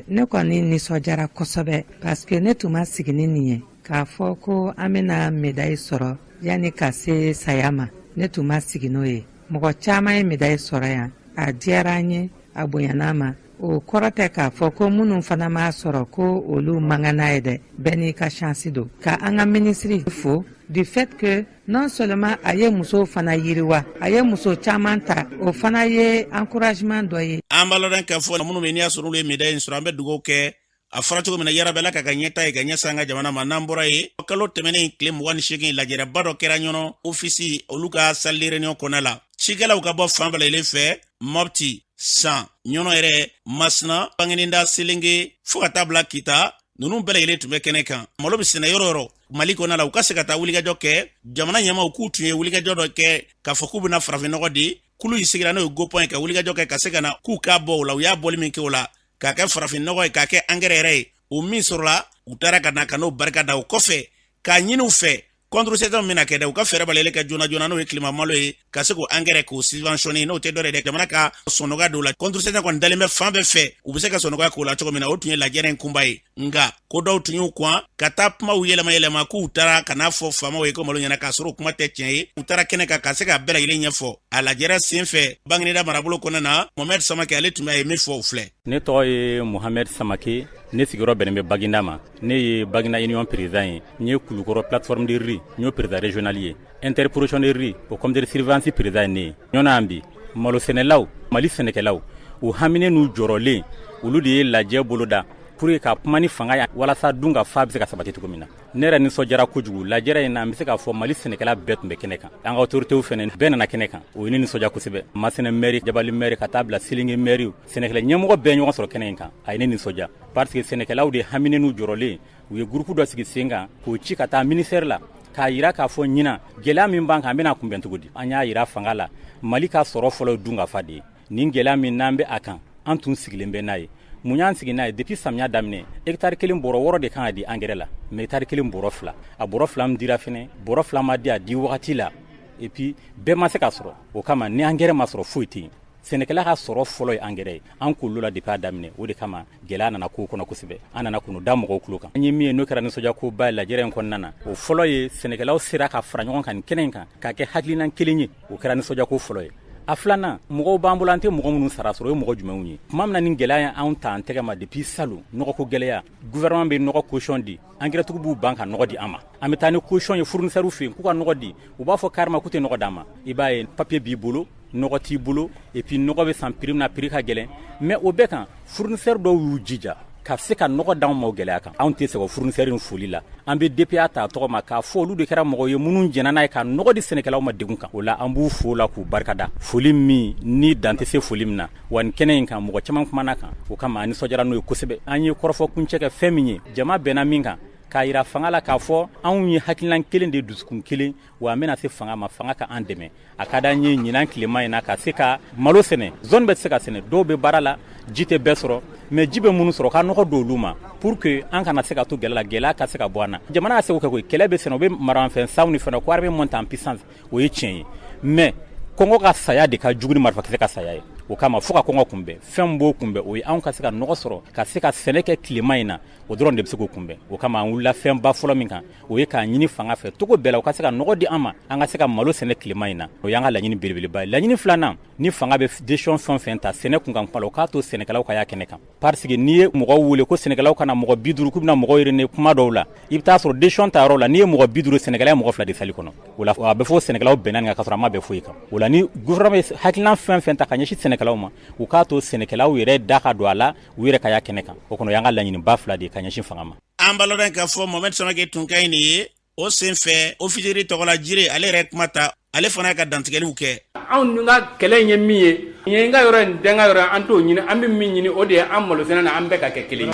ne kɔni nisɔndiyara kosɛbɛ, parce que ne tun ma sigi ni nin ye k'a fɔ ko an bɛna médaille sɔrɔ yanni ka se saya ma. Ne tun ma sigi n'o ye. Mɔgɔ caman ye médaille sɔrɔ yan, a diyara an ye, a bonyana ma. O kɔrɔ tɛ k'a fɔ ko minnu fana m'a sɔrɔ ko olu man kan n'a ye dɛ, bɛɛ n'i ka chance don. Ka an ka minisiri fo du fait que non seulement a ye musow fana yiriwa, a ye muso caman ta, o fana ye encouragement dɔ ye. An b'a lɔn k'a fɔ minnu bɛ, n'i y'a sɔrɔ olu ye médaille in sɔrɔ, an bɛ dugawu kɛ, a fɔra cogo min na, yarabi Ala ka ka ɲɛta ye ka ɲɛsin an ka jamana ma. N'an bɔra yen, kalo tɛmɛnen tile 28, lajɛrɛba dɔ kɛra Ɲɔnɔ ofisi olu ka salle de réunion kɔnɔna la. Cikɛlaw ka bɔ fan bɛɛ lajɛlen fɛ, Mɔpti, San, Ɲɔnɔ yɛrɛ, Masina, Bangeninda, Selenge, fo ka taa bila Kita, ninnu bɛɛ lajɛlen tun bɛ kɛnɛ kan. Malo bɛ sɛnɛ yɔrɔ yɔrɔ Mali kɔnɔna la, u ka se ka taa wulikajɔ kɛ. Jamana ɲɛmaw k'u tun ye wulikajɔ dɔ kɛ k'a fɔ k'u bɛna farafinnɔgɔ di. Kulu in sigira, n'o ye GOPAN ye, ka wulikajɔ kɛ ka se ka na k'u k'a bɔ o la. U y'a bɔli min kɛ o la, k'a kɛ farafinnɔgɔ ye, k'a kɛ angɛrɛ yɛrɛ ye, o min sɔrɔla, u taara ka na ka n'o barika da. O kɔfɛ, k'a ɲini u fɛ, contre-saison min na kɛ dɛ, u ka fɛɛrɛ balalen kɛ joona joona, n'o ye tilema malo ye, ka se k'o angɛrɛ k'o subventionner, n'o tɛ dɔ yɛrɛ jamana ka sɔnɔgɔya don la. Contre-saison kɔni dalen bɛ fan bɛɛ fɛ, u bɛ se ka sɔnɔgɔya k'o la cogo min na. O tun ye lajɛrɛ in kunba ye. Nka ko dɔw tun y'u kɔn ka taa kumaw yɛlɛma yɛlɛma k'u taara ka n'a fɔ faamaw ye ko malo ɲɛna, k'a sɔrɔ o kuma tɛ tiɲɛ ye. U taara kɛnɛ kan ka se ka bɛɛ lajɛlen ɲɛfɔ a lajɛrɛ sen fɛ. Bangineda marabolo kɔnɔna na, Mohamɛd Samake, ale tun bɛ, a ye min fɔ, o filɛ. Ne tɔgɔ ye Mohamɛd Samake, ne sigiyɔrɔ bɛnnen bɛ Baginda ma. Ne ye Baginda Union président ye, n ye Kulukɔrɔ plateforme de riz, n y'o président régional ye, interprofession de riz, o comité de surveillance président ye ne ye. Ɲɔnɔ yan bi, malo sɛnɛlaw, Mali sɛnɛkɛlaw, u haminen n'u jɔrɔlen, olu de ye lajɛ boloda pour que ka kuma ni fanga ye walasa dun ka fa bɛ se ka sabati cogo min na. Ne yɛrɛ nisɔndiyara kojugu lajɛrɛ in na. N bɛ se k'a fɔ Mali sɛnɛkɛla bɛɛ tun bɛ kɛnɛ kan, an ka autorités fɛnɛ bɛɛ nana kɛnɛ kan, o ye ne nisɔndiya kosɛbɛ. Masina maire, Jabali maire, ka taa bila Selenge maire, sɛnɛkɛla ɲɛmɔgɔ bɛɛ ɲɔgɔn sɔrɔ kɛnɛ in kan, a ye ne nisɔndiya parce que sɛnɛkɛlaw de haminen n'u jɔrɔlen, u ye groupe dɔ sigi sen kan k'o ci ka taa ministère la k'a yira k'a fɔ ɲinan gɛlɛya min b'an kan, an bɛna kunbɛn cogo di. An y'a yira fanga la, Mali ka sɔrɔ fɔlɔ ye dun ka fa de ye. Nin gɛlɛya min n'an bɛ a kan, an tun sigilen bɛ n'a ye. Mun y'an sigi n'a ye? Depuis samiya daminɛ, hectare kelen bɔrɔ 6 de kan ka di angɛrɛ la, mais hectare kelen bɔrɔ 2. A bɔrɔ 2 min dira fɛnɛ, bɔrɔ 2 ma di a di wagati la, et puis bɛɛ ma se ka sɔrɔ. O kama, ni angɛrɛ ma sɔrɔ, foyi tɛ yen. Sɛnɛkɛla ka sɔrɔ fɔlɔ ye angɛrɛ ye. An k'olu la depuis a daminɛ, o de kama gɛlɛya nana ko kɔnɔ kosɛbɛ. An nana k'u da mɔgɔw tulo kan. An ye min ye n'o kɛra nisɔndiyakoba ye lajɛrɛ in kɔnɔna na, o fɔlɔ ye sɛnɛkɛlaw sera ka fara ɲɔgɔn kan nin kɛnɛ in kan k'a kɛ hakilina kelen ye. O kɛra nisɔndiyako fɔlɔ ye. A filanan, mɔgɔw b'an bolo, an tɛ mɔgɔ minnu sara sɔrɔ, o ye mɔgɔ jumɛnw ye? Tuma min na ni gɛlɛya ye anw ta an tɛgɛ ma depuis salon, nɔgɔko gɛlɛya, gouvernement bɛ nɔgɔ caution di, angɛrɛtigiw b'u ban ka nɔgɔ di an ma. An bɛ taa ni caution ye fournisseur fɛ yen k'u ka nɔgɔ di, u b'a fɔ carrément k'u tɛ nɔgɔ d'an ma. I b'a ye papier b'i bolo, nɔgɔ t'i bolo, et puis nɔgɔ bɛ san prix min na, prix ka gɛlɛn. Mais o bɛɛ kan, fournisseur dɔw y'u jija ka se ka nɔgɔ d'anw ma o gɛlɛya kan. Anw tɛ sɛgɛn fournisseur in foli la. An bɛ DPA ta a tɔgɔ ma k'a fɔ olu de kɛra mɔgɔ ye minnu jɛnna n'a ye ka nɔgɔ di sɛnɛkɛlaw ma degun kan. O la, an b'u fo la k'u barikada, foli min ni dan tɛ se foli min na. Wa nin kɛnɛ in kan, mɔgɔ caman kumana kan, o kama an nisɔndiyara n'o ye kosɛbɛ. An ye kɔrɔfɔ kuncɛ kɛ fɛn min ye, jama bɛnna min kan, k'a yira fanga la k'a fɔ anw ye hakilinan kelen de, dusukun kelen, wa an bɛna se fanga ma, fanga ka an dɛmɛ. A ka d'an ye ɲinan tilema in na ka se ka malo sɛnɛ. Zone bɛɛ tɛ se ka sɛnɛ, dɔw bɛ baara la, ji tɛ bɛɛ sɔrɔ, mais ji bɛ minnu sɔrɔ, ka nɔgɔ don olu ma pour que an kana se ka to gɛlɛya la, gɛlɛya ka se ka bɔ an na. Jamana ka se k'o kɛ koyi. Kɛlɛ bɛ sɛnɛ, u bɛ maramafɛn sanw ni fɛn na ko armée monte en puissance, o ye tiɲɛ ye, mais kɔngɔ ka saya de ka jugu ni marifakisɛ ka saya ye. O kama, fo ka kɔngɔ kunbɛn. Fɛn min b'o kunbɛn, o ye anw ka se ka nɔgɔ sɔrɔ ka se ka sɛnɛ kɛ tilema in na. O dɔrɔn de bɛ se k'o kunbɛn. O kama, an wulila fɛnba fɔlɔ min kan, o ye k'a ɲini fanga fɛ cogo bɛɛ la, u ka se ka nɔgɔ di an ma, an ka se ka malo sɛnɛ tilema in na. O y'an ka laɲini belebeleba ye. Laɲini filanan, ni fanga bɛ décision fɛn o fɛn ta sɛnɛ kunkan kuma la, o k'a to sɛnɛkɛlaw ka y'a kɛnɛ kan, parce que n'i ye mɔgɔw wele ko sɛnɛkɛlaw ka na mɔgɔ 50, k'u bɛna mɔgɔw réunir kuma dɔw la, i bɛ taa sɔrɔ décision ta yɔrɔ la, n'i ye mɔgɔ 50, sɛnɛkɛla ye mɔgɔ 2 de salle kɔnɔ. O la, a bɛ fɔ sɛnɛkɛlaw bɛnna nin kan, ka sɔrɔ a ma bɛn foyi kan. O la, ni gouvernement ye hakilina fɛn fɛn ta ka ɲɛsin sɛnɛkɛlaw ma, u k'a to sɛnɛkɛlaw yɛrɛ da ka don a la, u yɛrɛ ka y'a kɛnɛ kan. O kɔnɔ, o y'an ka laɲiniba fila de ye ka ɲɛsin fanga ma. An b'a lɔn k'a fɔ Mohamed Samake tun ka ɲi nin ye. O sen fɛ, Office de riz tɔgɔla Jire, ale yɛrɛ kuma ta, ale fana ka dantigɛliw kɛ. Anw ka kɛlɛ in ye min ye, nin ye n ka yɔrɔ, nin tɛ n ka yɔrɔ, an t'o ɲini. An bɛ min ɲini, o de ye an malosɛnɛ na, an bɛɛ ka kɛ kelen ye.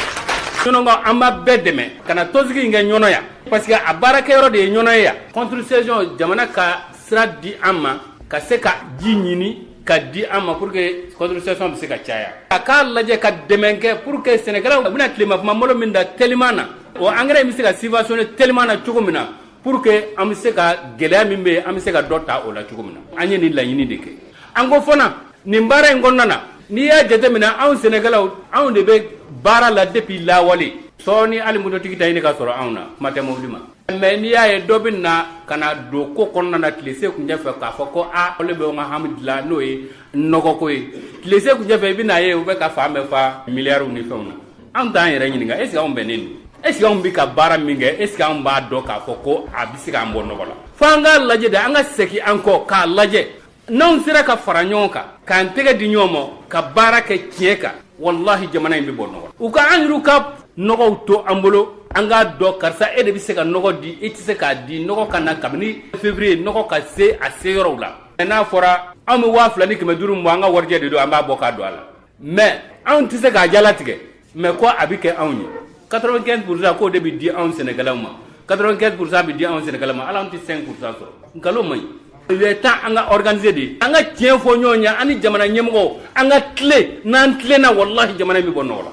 Ɲɔnɔn, an b'a bɛɛ dɛmɛ ka na tɔnsigi in kɛ Ɲɔnɔ yan, parce que a baarakɛyɔrɔ de ye Ɲɔnɔ ye yan. Contre saison, jamana ka sira di an ma ka se ka ji ɲini ka di an ma pour que contre saison bɛ se ka caya. A k'a lajɛ ka dɛmɛ kɛ pour que sɛnɛkɛlaw bɛna tilema kuma malo min da teliman na, o engrais bɛ se ka subventionner teliman na cogo min na, pour que an bɛ se ka gɛlɛya min bɛ yen, an bɛ se ka dɔ ta o la cogo min na. An ye nin laɲini de kɛ. An ko fana, nin baara in kɔnɔna na, n'i y'a jateminɛ, anw sɛnɛkɛlaw, anw de bɛ baara la depuis lawale. Sɔɔni hali mototigi ta ɲini ka sɔrɔ anw na, kuma tɛ mobili ma. Mais n'i y'a ye dɔ bɛ na ka na don ko kɔnɔna na tile se kuncɛ fɛ k'a fɔ ko a ale bɛ n ka hami dilan, n'o ye nɔgɔko ye, tile se kuncɛ fɛ, i bɛ n'a ye u bɛ ka fan bɛɛ fa miliyariw ni fɛnw na. Anw t'an yɛrɛ ɲininka, est ce que anw bɛnnen don? Est ce que anw bɛ ka baara min kɛ, est ce que anw b'a dɔn k'a fɔ ko a bɛ se k'an bɔ nɔgɔ la? Fo an k'a lajɛ de, an ka segin an kɔ k'a lajɛ. N'anw sera ka fara ɲɔgɔn kan, k'an tɛgɛ di ɲɔgɔn ma, ka baara kɛ tiɲɛ kan, walahi, jamana in bɛ bɔ nɔgɔ la. U ka an yɛrɛw ka nɔgɔw to an bolo, an k'a dɔn karisa e de bɛ se ka nɔgɔ di, e tɛ se k'a di. Nɔgɔ ka na kabini février, nɔgɔ ka se a se yɔrɔw la. N'a fɔra anw bɛ 2500 bɔ, an ka warijɛ de don, an b'a bɔ k'a don a la, mais anw tɛ se k'a jalatigɛ. Mais ko a bɛ kɛ anw ye 95 %, k'o de bɛ di anw sɛnɛkɛlaw ma, 95 % bɛ di anw sɛnɛkɛlaw ma, hali anw tɛ 5 % sɔrɔ. Nkalon man ɲi. Il est temps an ka organiser de, an ka tiɲɛ fɔ ɲɔgɔn ye, an ni jamana ɲɛmɔgɔw, an ka tile. N'an tilenna, walahi, jamana in bɛ bɔ nɔgɔ la.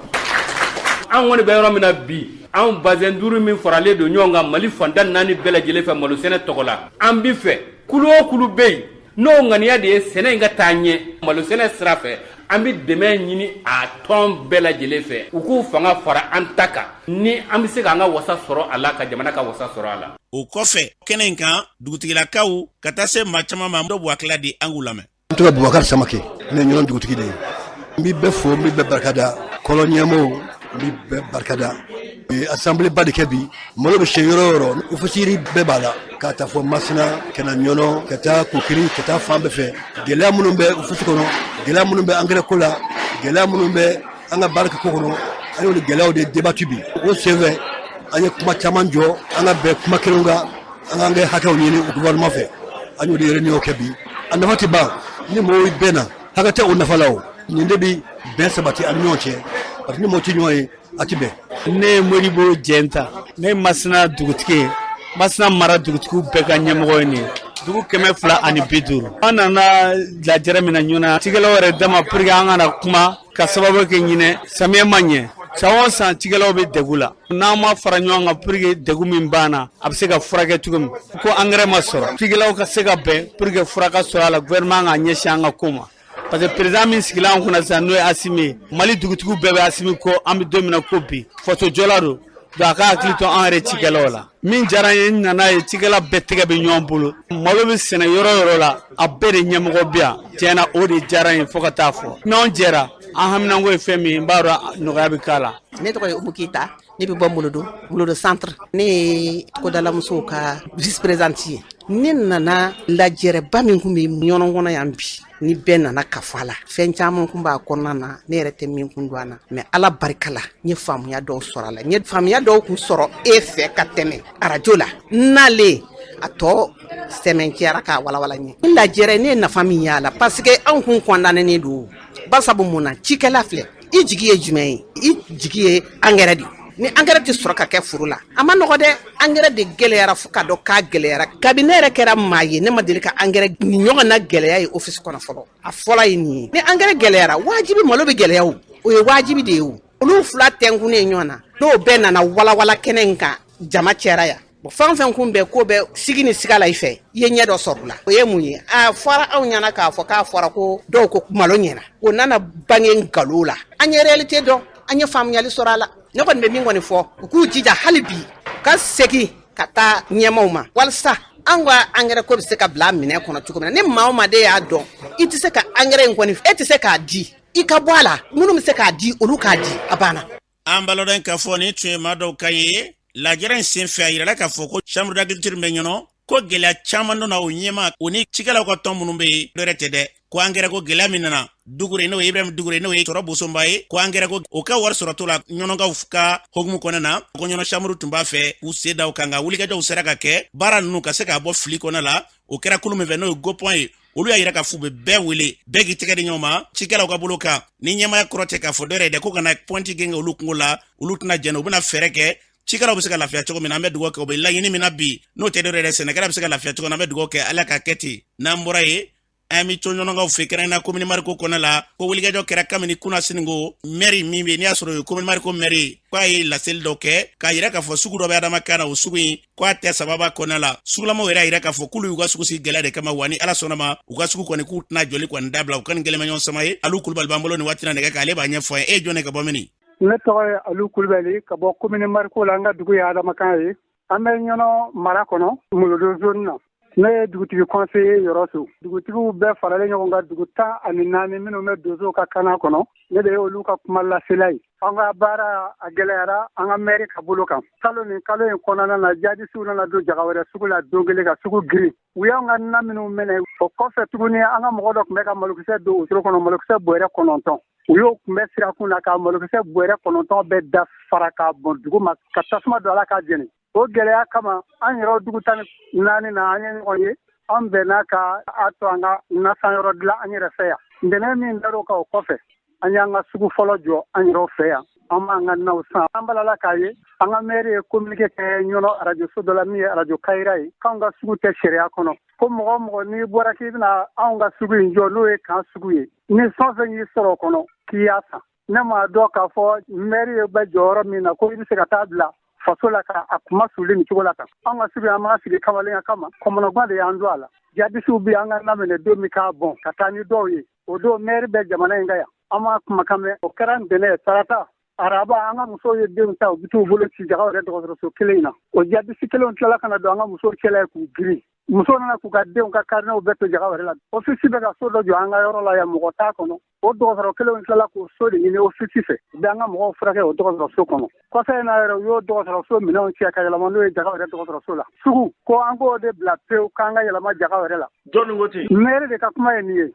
An kɔni bɛ yɔrɔ min na bi, anw bazɛn duuru min faralen don ɲɔgɔn kan Mali fantan naani bɛɛ lajɛlen fɛ malosɛnɛ tɔgɔ la, an bi fɛ kulu o kulu bɛ yen n'o ŋaniya de ye sɛnɛ in ka taa ɲɛ malosɛnɛ sira fɛ, an bɛ dɛmɛ ɲini a tɔn bɛɛ lajɛlen fɛ, u k'u fanga fara an ta kan, ni an bɛ se k'an ka wasa sɔrɔ a la, ka jamana ka wasa sɔrɔ a la. O kɔfɛ, kɛnɛ in kan, dugutigilakaw ka taa se maa caman ma, dɔw b'u hakilila di, an k'u lamɛn. N tɔgɔ Bubakari Samake, ne ye Ɲɔnɔ dugutigi de ye. N b'i bɛɛ fo, n b'i bɛɛ barikada. Kɔlɔn ɲɛmɔgɔw, n b'i bɛɛ barikada. U ye assemblée ba de kɛ bi. Malo bɛ siyɛn yɔrɔ o yɔrɔ, Office riz bɛɛ b'a la, k'a ta fɔ Masina ka na Ɲɔnɔ, ka taa Kokiri, ka taa fan bɛɛ fɛ. Gɛlɛya minnu bɛ office kɔnɔ, gɛlɛya minnu bɛ engrais ko la, gɛlɛya minnu bɛ an ka baara kɛ ko kɔnɔ, an y'olu gɛlɛyaw de débattu bi. O senfɛ, an ye kuma caman jɔ, an ka bɛn kuma kelenw kan, an k'an kɛ hakɛw ɲini gouvernement fɛ. An y'o de réunion kɛ bi. A nafa tɛ ban. Ni mɔgɔw bɛnna, hakɛ tɛ o nafa la. O nin de bi bɛn sabati an ni ɲɔgɔn cɛ, parce que ni mɔgɔ tɛ ɲɔgɔn ye, a tɛ bɛn. Ne ye Modibo Jɛnta, ne ye Masina dugutigi ye, Masina mara dugutigiw bɛɛ ka ɲɛmɔgɔ ye. Nin ye dugu 250. An nana lajɛrɛ min na ɲɔgɔn cikɛlaw yɛrɛ dama pour que an kana kuma ka sababu kɛ ɲinɛ samiyɛ ma ɲɛ. San o san, cikɛlaw bɛ degun la. N'an ma fara ɲɔgɔn kan pour que degun min banna, a bɛ se ka furakɛ cogo min, ko engrais ma sɔrɔ, cikɛlaw ka se ka bɛn pour que fura ka sɔrɔ a la, gouvernement ka ɲɛsin an ka ko ma. Parce que président min sigila an kunna sisan, n'o ye Asimi ye, Mali dugutigiw bɛɛ bɛ Asimi kɔ. An bɛ don min na ko bi, fasojɔla don. Donc a ka hakili to an yɛrɛ cikɛlaw la. Min diyara n ye, n nana ye cikɛla bɛɛ tɛgɛ bɛ ɲɔgɔn bolo. Malo bɛ sɛnɛ yɔrɔ o yɔrɔ la, a bɛɛ de ɲɛmɔgɔ bɛ yan. Tiɲɛna, o de diyara n ye fo ka taa fɔ. N'anw jɛra, an haminanko ye fɛn min ye, n b'a dɔn nɔgɔya bɛ k'a la. Ne tɔgɔ ye Umu Keyita, ne bɛ bɔ Molodo, Molodo centre. Ne ye togodalamusow ka vice présidente ye. Ne nana lajɛrɛba min kun bɛ ɲɔnɔ kɔnɔ yan bi, ni bɛɛ nana ka fɔ a la, fɛn caman kun b'a kɔnɔna na, ne yɛrɛ tɛ min kun don a na, mais Ala barika la, n ye faamuya dɔw sɔrɔ a la. N ye faamuya dɔw kun sɔrɔ e fɛ ka tɛmɛ arajo la. N nalen, a tɔ sɛmɛncɛyara k'a walawala n ye. N lajɛrɛ, ne ye nafa min y'a la, parce que anw kun kɔndanenen don. Basabu mun na? Cikɛla filɛ, i jigi ye jumɛn ye? I jigi ye angɛrɛ de. Ni angɛrɛ tɛ sɔrɔ ka kɛ foro la, a ma nɔgɔ dɛ. Angɛrɛ de gɛlɛyara fo ka dɔn k'a gɛlɛyara. Kabi ne yɛrɛ kɛra maa ye, ne ma deli ka angɛrɛ ni ɲɔgɔn na gɛlɛya ye ofisi kɔnɔ fɔlɔ. A fɔlɔ ye nin ye. Ni angɛrɛ gɛlɛyara, wajibi malo bɛ gɛlɛya. O o ye wajibi de ye. O olu fila tɛnkunnen ɲɔgɔn na, n'o bɛɛ nana walawala kɛnɛ in kan, jama cɛra yan. Fɛn fɛn kun bɛ ko bɛ sigi ni siga la, i fɛ i ye ɲɛ dɔ sɔrɔ la, o ye mun ye? A fɔra anw ɲɛna k'a fɔ k'a fɔra ko dɔw ko malo ɲɛna, o nana bange nkalon la. An ye réalité dɔn, an ye faamuyali sɔrɔ a la. Ne kɔni bɛ min kɔni fɔ, u k'u jija hali bi ka segin ka taa ɲɛmaw ma, walasa an ka angɛrɛ ko bɛ se ka bila minɛ kɔnɔ cogo min na. Ni maa o maa de y'a dɔn i tɛ se ka angɛrɛ in kɔni, e tɛ se k'a di, i ka bɔ a la. Minnu bɛ se k'a di, olu k'a di, a banna. An b'a ladɔn k'a fɔ nin tun ye maa dɔw kan ye lajɛrɛ in senfɛ. A yirala k'a fɔ ko chambre d'agriculture bɛ ɲɔnɔ ko gɛlɛya caman donna o ɲɛma, o ni cikɛlaw ka tɔn minnu bɛ yen, dɔwɛrɛ tɛ dɛ, ko angɛrɛ ko gɛlɛya min nana. Dugure, n'o ye Ibrahim Dugure, n'o ye sɔrɔ bosonba ye, ko angɛrɛ ko o ka wari sɔrɔtɔ la ɲɔnɔkaw ka hokumu kɔnɔna na, ko ɲɔnɔ chambre tun b'a fɛ k'u sen da o kan, nka wulikajɔw sera ka kɛ baara ninnu ka se k'a bɔ fili kɔnɔ la. O kɛra kulu min fɛ, n'o ye GOPON ye, olu y'a yira k'a fɔ u bɛ bɛɛ wele, bɛɛ k'i tɛgɛ di ɲɔgɔn ma cikɛlaw ka bolo kan. Ni ɲɛmaya kɔrɔ tɛ k'a fɔ dɔwɛrɛ ye dɛ, ko kana pɔnti genge olu kungo la, olu tɛna jɛn, u bɛna fɛɛrɛ kɛ cikɛlaw bɛ se ka lafiya cogo min na. An bɛ dugawu kɛ, u bɛ laɲini min na bi, n'o tɛ dɔwɛrɛ ye dɛ, sɛnɛkɛla bɛ se ka lafiya cogo min na. An bɛ dugawu kɛ, Ala ka kɛ ten. N'an bɔra yen, an bɛ to ɲɔnɔkaw fɛ, kɛrɛnkɛrɛnnenya komini Mariko kɔnɔ la, ko wulikajɔ kɛra kabini kunasini ko mɛri min bɛ, n'i y'a sɔrɔ o ye komini Mariko mɛri ye, k'a ye laseli dɔ kɛ k'a yira k'a fɔ sugu dɔ bɛ Adama kan na, o sugu in ko a tɛ sababa kɔnɔna la. Sugulamaw yɛrɛ y'a yira k'a fɔ k'olu y'u ka sugu sigi gɛlɛya de kama, wa ni Ala sɔnna ma, u ka sugu kɔni, k'u tɛna jɔli kɔni dabila. U ka nin gɛlɛma ɲɔgɔn sama ye. Alu Kulubali b'an bolo nin waati na nɛgɛ kan, ale b'a ɲɛfɔ an ye. E ye jɔn ye, ka bɔ mini? Ne tɔgɔ ye Alu Kulubali, ka bɔ komini Mariko la. An ka dugu ye Adamakan ye. An bɛ ɲɔnɔ mara kɔnɔ, Molodo zone na. Ne ye dugutigi conseiller yɔrɔ so. Dugutigiw bɛɛ faralen ɲɔgɔn kan, dugu 14 minnu bɛ donsow ka kana kɔnɔ, ne de ye olu ka kuma lasela ye. An ka baara a gɛlɛyara an ka mɛri ka bolo kan. Kalo nin kalo in kɔnɔna na, jadisiw nana don jaga wɛrɛ sugu la don kelen ka sugu girin. U y'an ka na minnu minɛ, o kɔfɛ tuguni, an ka mɔgɔ dɔ tun bɛ ka malokisɛ don wotoro kɔnɔ, malokisɛ bɔrɛ 9. U y'o kunbɛ sirakun na ka malokisɛ bɔrɛ 9 bɛɛ da fara k'a bɔn dugu ma, ka tasuma don a la k'a jeni. O gɛlɛya kama, an yɛrɛ dugu 14 na, an ye ɲɔgɔn ye, an bɛnna ka a to an ka nasanyɔrɔ dilan an yɛrɛ fɛ yan. Ntɛnɛn min dar'o kan, o kɔfɛ, an y'an ka sugu fɔlɔ jɔ an yɛrɛ fɛ yan. An b'an ka naw san. An balala k'a ye an ka mɛri ye communiqué kɛ ɲɔnɔ arajoso dɔ la, min ye arajo Kayira ye, k'anw ka sugu tɛ sariya kɔnɔ, ko mɔgɔ mɔgɔ n'i bɔra k'i bɛna anw ka sugu in jɔ, n'o ye kan sugu ye, ni fɛn fɛn y'i sɔrɔ o kɔnɔ, k'i y'a san. Ne m'a dɔn k'a fɔ mɛri ye bɛ jɔyɔrɔ min na, ko i bɛ se ka taa bila faso la ka a kuma suli nin cogo la tan. An ka sugu, an b'a sigi kamalenya kama, kɔmɔnɔgwan de y'an don a la. Jadisiw bɛ an ka lamɛnɛ don min k'a bɔn ka taa ni dɔw ye, o don mɛri bɛ jamana in kan yan, an m'a kumakan mɛn. O kɛra ntɛnɛn, tarata, araba, an ka musow ye denw ta, u bɛ t'u bolo ci jaga yɛrɛ dɔgɔtɔrɔso kelen in na. O jadisi kelenw tilala ka na don an ka musow cɛla ye k'u girin. Musow nana k'u ka denw ka karinɛw bɛɛ to jaga wɛrɛ la. Ofisi bɛ ka so dɔ jɔ an ka yɔrɔ la yan, mɔgɔ t'a kɔnɔ. O dɔgɔtɔrɔ kelenw tilala k'o so de ɲini ofisi fɛ, u bɛ an ka mɔgɔw furakɛ o dɔgɔtɔrɔso kɔnɔ. Kɔfɛ in na yɛrɛ, u y'o dɔgɔtɔrɔso minɛnw cɛ ka yɛlɛma n'o ye jaga wɛrɛ dɔgɔtɔrɔso la. Sugu ko an k'o de bila pewu, k'an ka yɛlɛma jaga wɛrɛ la. Jɔnni ko ten? Mɛri de ka kuma ye nin ye,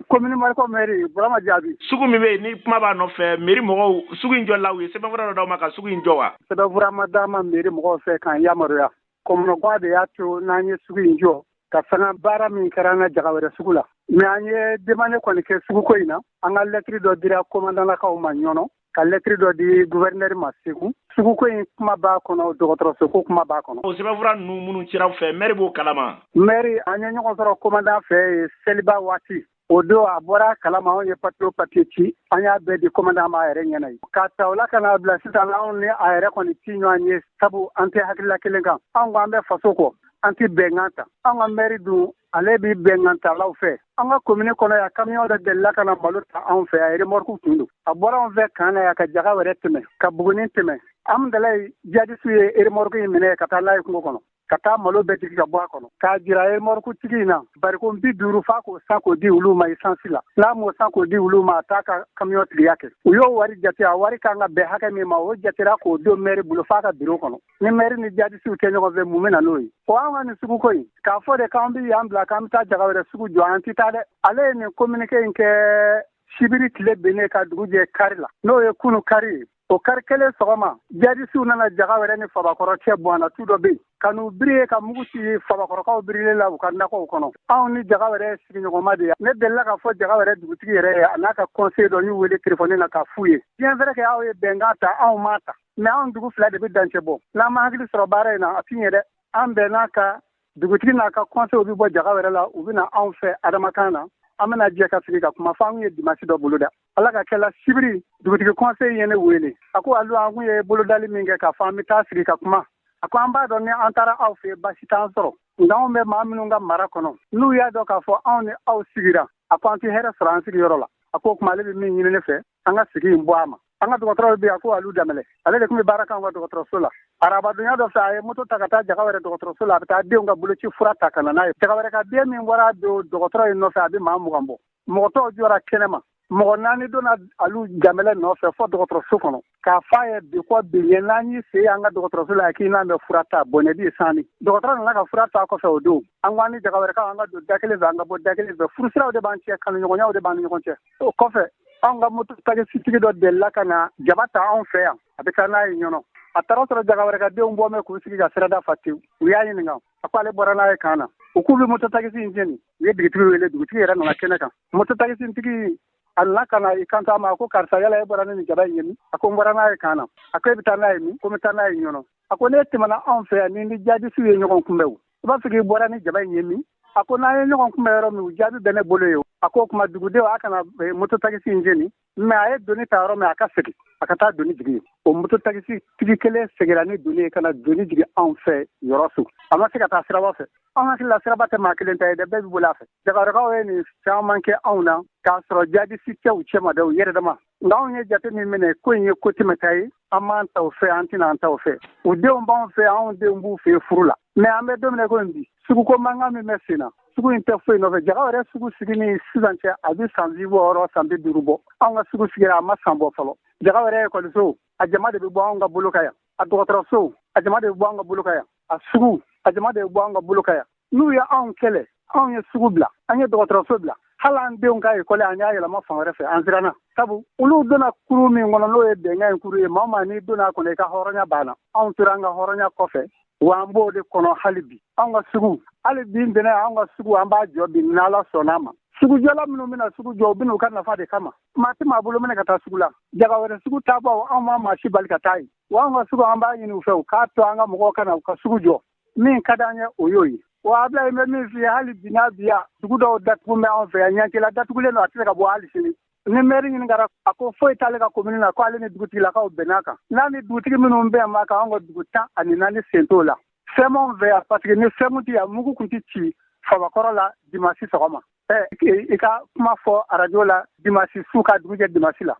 komini Mariko mɛri Burama Jaabi. Sugu min bɛ yen ni kuma b'a nɔfɛ, mɛri mɔgɔw, sugu in jɔla, u ye sɛbɛnfura dɔ d'aw ma ka sugu in jɔ wa? Sɛbɛnfura ma d'an ma mɛri mɔgɔw fɛ k'an yamaruya. Kɔmɔnɔgwa de y'a to n'an ye sugu in jɔ ka sanga baara min kɛra an ka jaga wɛrɛ sugu la. Mais an ye demande kɔni kɛ suguko in na. An ka lɛtiri dɔ dira commandant ma ɲɔnɔ, ka lɛtiri dɔ di gouverneur ma Segu. Suguko in kuma b'a kɔnɔ, dɔgɔtɔrɔso ko kuma b'a kɔnɔ. O sɛbɛnfura ninnu minnu cira aw fɛ, mɛri b'o kalama? Mɛri, an ye ɲɔgɔn sɔrɔ commandant fɛ yen seliba waati. O don a bɔra a kalama anw ye papier o papier ci, an y'a bɛɛ di commandant ma a yɛrɛ ɲɛna ye. K'a ta o la ka n'a bila sisan, anw ni a yɛrɛ kɔni ti ɲɔgɔn ye, sabu an tɛ hakilila kelen kan. Anw ko an bɛ faso kɔ, an tɛ bɛnkan ta. Anw ka mɛri dun, Ale bɛ bɛnkantalaw fɛ. An ka komini kɔnɔ yan, kamiyɔn dɔ delila ka na malo ta anw fɛ, a remorque tun don. A bɔra anw fɛ kan na yan ka jaga wɛrɛ tɛmɛ, ka Buguni tɛmɛ. Amudalayi jadisiw ye remorque in minɛ ka taa n'a ye kungo kɔnɔ, ka taa malo bɛɛ jigin ka bɔ a kɔnɔ, k'a jira remorque tigi in na, barikon 50 f'a k'o san k'o di olu ma esansi la. N'a m'o san k'o di olu ma, a t'a ka kamiyɔn tigiya kɛ. U y'o wari jate, a wari kan ka bɛn hakɛ min ma, o jatera k'o don mɛri bolo f'a ka biro kɔnɔ. Ni mɛri ni jadisiw tɛ ɲɔgɔn fɛ, mun bɛ na n'o ye? O an ka nin suguko in, k'a fɔ de k'an bɛ yan bila k'an bɛ taa jaga wɛrɛ sugu jɔ, an tɛ taa dɛ. Ale ye nin communiqué in kɛ sibiri tile binnen ka dugu jɛ kari la, n'o ye kunu kari ye. O kari kelen sɔgɔma, jadisiw nana jaga wɛrɛ ni Fabakɔrɔ cɛ Buwana tu dɔ bɛ yen, ka n'u biri ka mugu ci Fabakɔrɔkaw birilen la u ka nakɔw kɔnɔ. Anw ni jaga wɛrɛ sigiɲɔgɔnma de ye. Ne delila k'a fɔ jaga wɛrɛ dugutigi yɛrɛ ye, a n'a ka conseiller dɔ, y'u wele telefɔni na k'a f'u ye, bien vrai que aw ye bɛnkan ta, anw m'a ta, mais anw dugu fila de bɛ dancɛ bɔ. N'an ma hakili sɔrɔ baara in na, a ti ɲɛ dɛ. An bɛnn'a kan, dugutigi n'a ka conseil bɛ bɔ jaga wɛrɛ la, u bɛ na anw fɛ Adamakan na, an bɛna jɛ ka sigi ka kuma fo an ye dimasi dɔ boloda. Ala ka kɛla sibiri, dugutigi conseil ye ne wele, a ko Alu, an kun ye bolodali min kɛ k'a fɔ an bɛ taa sigi ka kuma, a ko an b'a dɔn ni an taara aw fɛ baasi t'an sɔrɔ, nka anw bɛ maa minnu ka mara kɔnɔ, n'u y'a dɔn k'a fɔ anw ni aw sigira, a ko an tɛ hɛrɛ sɔrɔ an sigiyɔrɔ la. A ko o tuma ale bɛ min ɲini ne fɛ, an ka sigi in bɔ a ma. An ka dɔgɔtɔrɔ bɛ yen, a ko Alu Danbɛlɛ, ale de tun bɛ baara k'an ka dɔgɔtɔrɔso la. Arabadonya dɔ fɛ, a ye moto ta ka taa jaga wɛrɛ dɔgɔtɔrɔso la, a bɛ taa denw ka boloci fura ta ka na n'a ye. Jaga wɛrɛ ka den min bɔra don dɔgɔtɔrɔ in nɔfɛ, a bɛ maa 20 bɔ. Mɔgɔ tɔw jɔra kɛnɛma, mɔgɔ 4 donna Alu Danbɛlɛ nɔfɛ fɔ dɔgɔtɔrɔso kɔnɔ, k'a f'a ye bi kɔ bi ɲɛ n'an y'i sen an ka dɔgɔtɔrɔso la, k'i n'an bɛ fura ta, bɔnɛ b'i sanni. Dɔgɔtɔrɔ nana ka fura ta kɔfɛ o don, an ko an ni jaga wɛrɛkaw an ka don da kelen fɛ, an ka bɔ da kelen fɛ, furusiraw de b'an cɛ, kanuɲɔgɔnyaw de b'an ni ɲɔgɔn cɛ. O kɔfɛ, anw ka moto takisitigi dɔ delila ka na jaba ta anw fɛ yan, a bɛ taa n'a ye Ɲɔnɔ. A taara sɔrɔ jaga wɛrɛ ka denw bɔ mɛn k'u sigi ka sirada fa tewu. U y'a ɲininka, a ko ale bɔra n'a ye kan na. U k'u bɛ moto takisi in jeni. U ye dugutigi wele, dugutigi yɛrɛ nana kɛnɛ kan. Moto takisitigi a nana ka na i kanto a ma, a ko karisa, yala e bɔra ni nin jaba in ye min? A ko n bɔra n'a ye kan na. A ko e bɛ taa n'a ye min? Ko n bɛ taa n'a ye Ɲɔnɔ. A ko n'e tɛmɛna anw fɛ yan, ni jadisiw ye ɲɔgɔn kunbɛn, o i b'a fɔ k'i bɔra ni jaba in ye min? A ko n'an ye ɲɔgɔn kunbɛn yɔrɔ min, u jaabi bɛ ne bolo ye. A ko o tuma dugudenw, a kana moto takisi in jeni, mais a ye doni ta yɔrɔ min, a ka segin a ka taa doni jigin. O moto takisi tigi kelen seginna ni doni ye ka na doni jigin anw fɛ Yɔrɔso. A ma se ka taa siraba fɛ. Anw hakili la siraba tɛ maa kelen ta ye dɛ, bɛɛ bɛ boli a fɛ. Jagawɛrɛkaw ye nin caman kɛ anw na k'a sɔrɔ jadisi tɛ u cɛma dɛ, u yɛrɛ dama. Nka anw ye jate min minɛ, ko in ye ko tɛmɛta ye, an b'an ta o fɛ, an tɛna an ta o fɛ. U denw b'anw fɛ, anw denw b'u fɛ furu la. Mais an bɛ don min na ko bi, suguko mankan min bɛ sen na, sugu in tɛ foyi nɔfɛ. Jaga wɛrɛ sugu sigi ni sisan cɛ, a bɛ san 60, san 50 bɔ. Anw ka sugu sigira, a ma san bɔ fɔlɔ. Jaga wɛrɛ ekɔliso, a jama de bɛ bɔ anw ka bolo kan yan. A dɔgɔtɔrɔso, a jama de bɛ bɔ anw ka bolo kan yan. A sugu, a jama de bɛ bɔ anw ka bolo kan yan. N'u ye anw kɛlɛ, anw ye sugu bila, an ye dɔgɔtɔrɔso bila, hali an denw ka ekɔli an y'a yɛlɛma fan wɛrɛ fɛ, an siranna. Sabu olu donna kuru min kɔnɔ, n'o ye bɛnkan in kuru ye, maa o maa n'i donna a kɔnɔ, i ka hɔrɔnya banna. Anw tora an ka hɔrɔnya kɔfɛ, wa an b'o de kɔnɔ hali bi. Anw ka sugu, hali bi ntɛnɛn, anw ka sugu an b'a jɔ bi n'Ala sɔnna a ma. Sugujɔla minnu bɛna sugu jɔ, u bɛna u ka nafa de kama. Maa tɛ maa bolo minɛ ka taa sugu la. Jaga wɛrɛ sugu taabaaw, anw ma maa si bali ka taa yen. Wa anw ka sugu, an b'a ɲini u fɛ u k'a to an ka mɔgɔw ka na u ka sugu jɔ. Min ka d'an ye, o y'o ye. Wa Ablaye, n bɛ min f'i ye, hali bi n'a bi yan, dugu dɔw datugu bɛ anw fɛ yan, Ɲancɛla datugulen don, a tɛ se ka bɔ hali sini. Ni mɛri ɲininkara, a ko foyi t'ale ka komini na, ko ale ni dugutigilakaw bɛnn'a kan. N'a ni dugutigi minnu bɛn b'a kan, anw ka dugu 14 sen t'o la. Fɛn b'anw fɛ yan, parce que ni fɛn tɛ yan, mugu tun tɛ ci Fabakɔrɔ la dimasi sɔgɔma. I ka kuma fɔ arajo la dimasi su ka dugu jɛ dimasi la.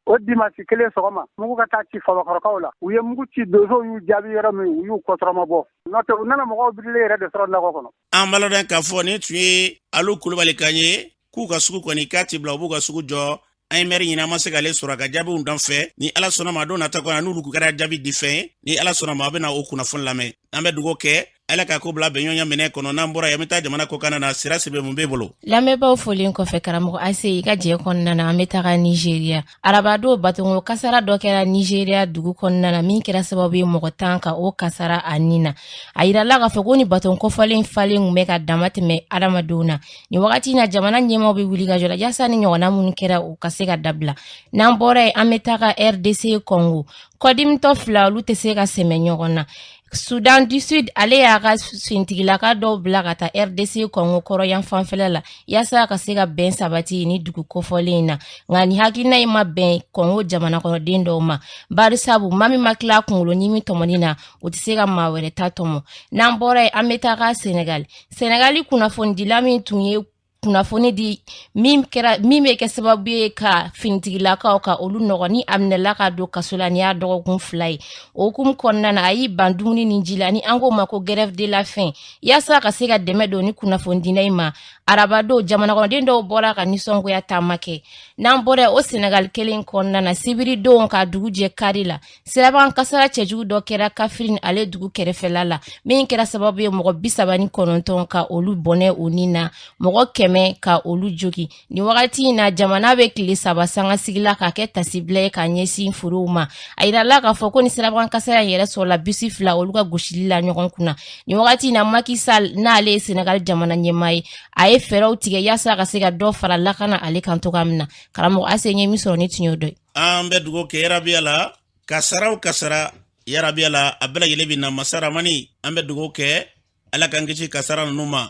O dimasi kelen sɔgɔma, mugu ka taa ci Fabakɔrɔkaw la. U ye mugu ci, donsow y'u jaabi yɔrɔ min, u y'u kɔtɔrɔma bɔ. N'o tɛ, u nana mɔgɔw birilen yɛrɛ de sɔrɔ nakɔ kɔnɔ. An b'a ladɔn k'a fɔ nin tun ye Alu Kulubali kan ye, k'u ka sugu kɔni k'a ti bila, u b'u ka sugu jɔ. An ye mɛri ɲini, an ma se k'ale sɔrɔ a ka jaabiw dan fɛ. Ni Ala sɔnna ma, don nata kɔnɔ, n'olu kɛra jaabi di fɛn, ni Ala sɔnna ma, a bɛna o kunnafoni lamɛn. An bɛ dugawu kɛ, Ala ka ko bila bɛnɲɔgɔnya minɛ kɔnɔ. N'an bɔra yan, an bɛ taa jamana kɔkanna na. Sira Sibe, mun b'e bolo? Lamɛnbaaw folen kɔfɛ, karamɔgɔ Ase, i ka jɛ kɔnɔna na, an bɛ taga Nizeriya. Arabadon, batonko kasara dɔ kɛra Nizeriya dugu kɔnɔna na, min kɛra sababu ye mɔgɔ 10 ka o kasara a ni na. A yirala k'a fɔ ko ni baton kofɔlen falen tun bɛ ka dama tɛmɛ adamadenw na. Nin wagati na, jamana ɲɛmaaw bɛ wuli ka jɔ la yaasa ni ɲɔgɔnna minnu kɛra, u ka se ka dabila. N'an bɔra yen, an bɛ taga RDC Congo. Kɔdimitɔ fila, olu tɛ se ka sɛmɛ ɲɔgɔn na. Sudan du Sud, ale y'a ka finitigilaka dɔw bila ka taa RDC Kɔngo kɔrɔyan fanfɛla la yaasa ka se ka bɛn sabati ni dugu kofɔlen in na. Nka ni hakilina in ma bɛn Kɔngo jamana kɔnɔden dɔw ma, barisabu maa min ma tila kunkolo ɲimi tɔmɔni na, o tɛ se ka maa wɛrɛ ta tɔmɔ. N'an bɔra yen, an bɛ taga Senegali. Senegali kunnafonidila min tun ye kunnafoni di min kɛra min bɛ kɛ sababu ye ka finitigilakaw ka olu nɔgɔ, ni a minɛla ka don kaso la ni y'a dɔgɔkun 2 ye, o hukumu kɔnɔna na, a y'i ban dumuni ni ji la, ni an k'o ma ko grève de la faim, yaasa ka se ka dɛmɛ don ni kunnafonidila in ma. Arabadon, jamanakɔnɔden dɔw bɔra ka nisɔngoya taama kɛ. N'an bɔra o Senegali kelen kɔnɔna na, sibiridon ka dugu jɛ kari la, sirabakan kasara cɛjugu dɔ kɛra Kaffrine ale dugu kɛrɛfɛla la, min kɛra sababu ye mɔgɔ 39 ka olu bɔnɛ u ni na, mɔgɔ 100 ka olu jogi. Nin wagati in na, jamana bɛ tile 3 sangasigi la k'a kɛ tasibila ye ka ɲɛsin forow ma. A yirala k'a fɔ ko ni sirabakan kasara in yɛrɛ sɔrɔla bisi fila olu ka gosili la ɲɔgɔn kunna. Nin wagati in na, Macky Sall, n'ale ye Senegal jamana ɲɛmaa ye, a ye fɛɛrɛw tigɛ yaasa ka se ka dɔ fara lakana ale kan cogoya min na. Karamɔgɔ Ase, ye min sɔrɔ ni tun y'o dɔ ye. An bɛ dugawu kɛ yarabiya la, kasara o kasara, yarabiya la, a bɛɛ lajɛlen bɛ na masaramani. An bɛ dugawu kɛ, Ala k'an kisi kasara ninnu ma.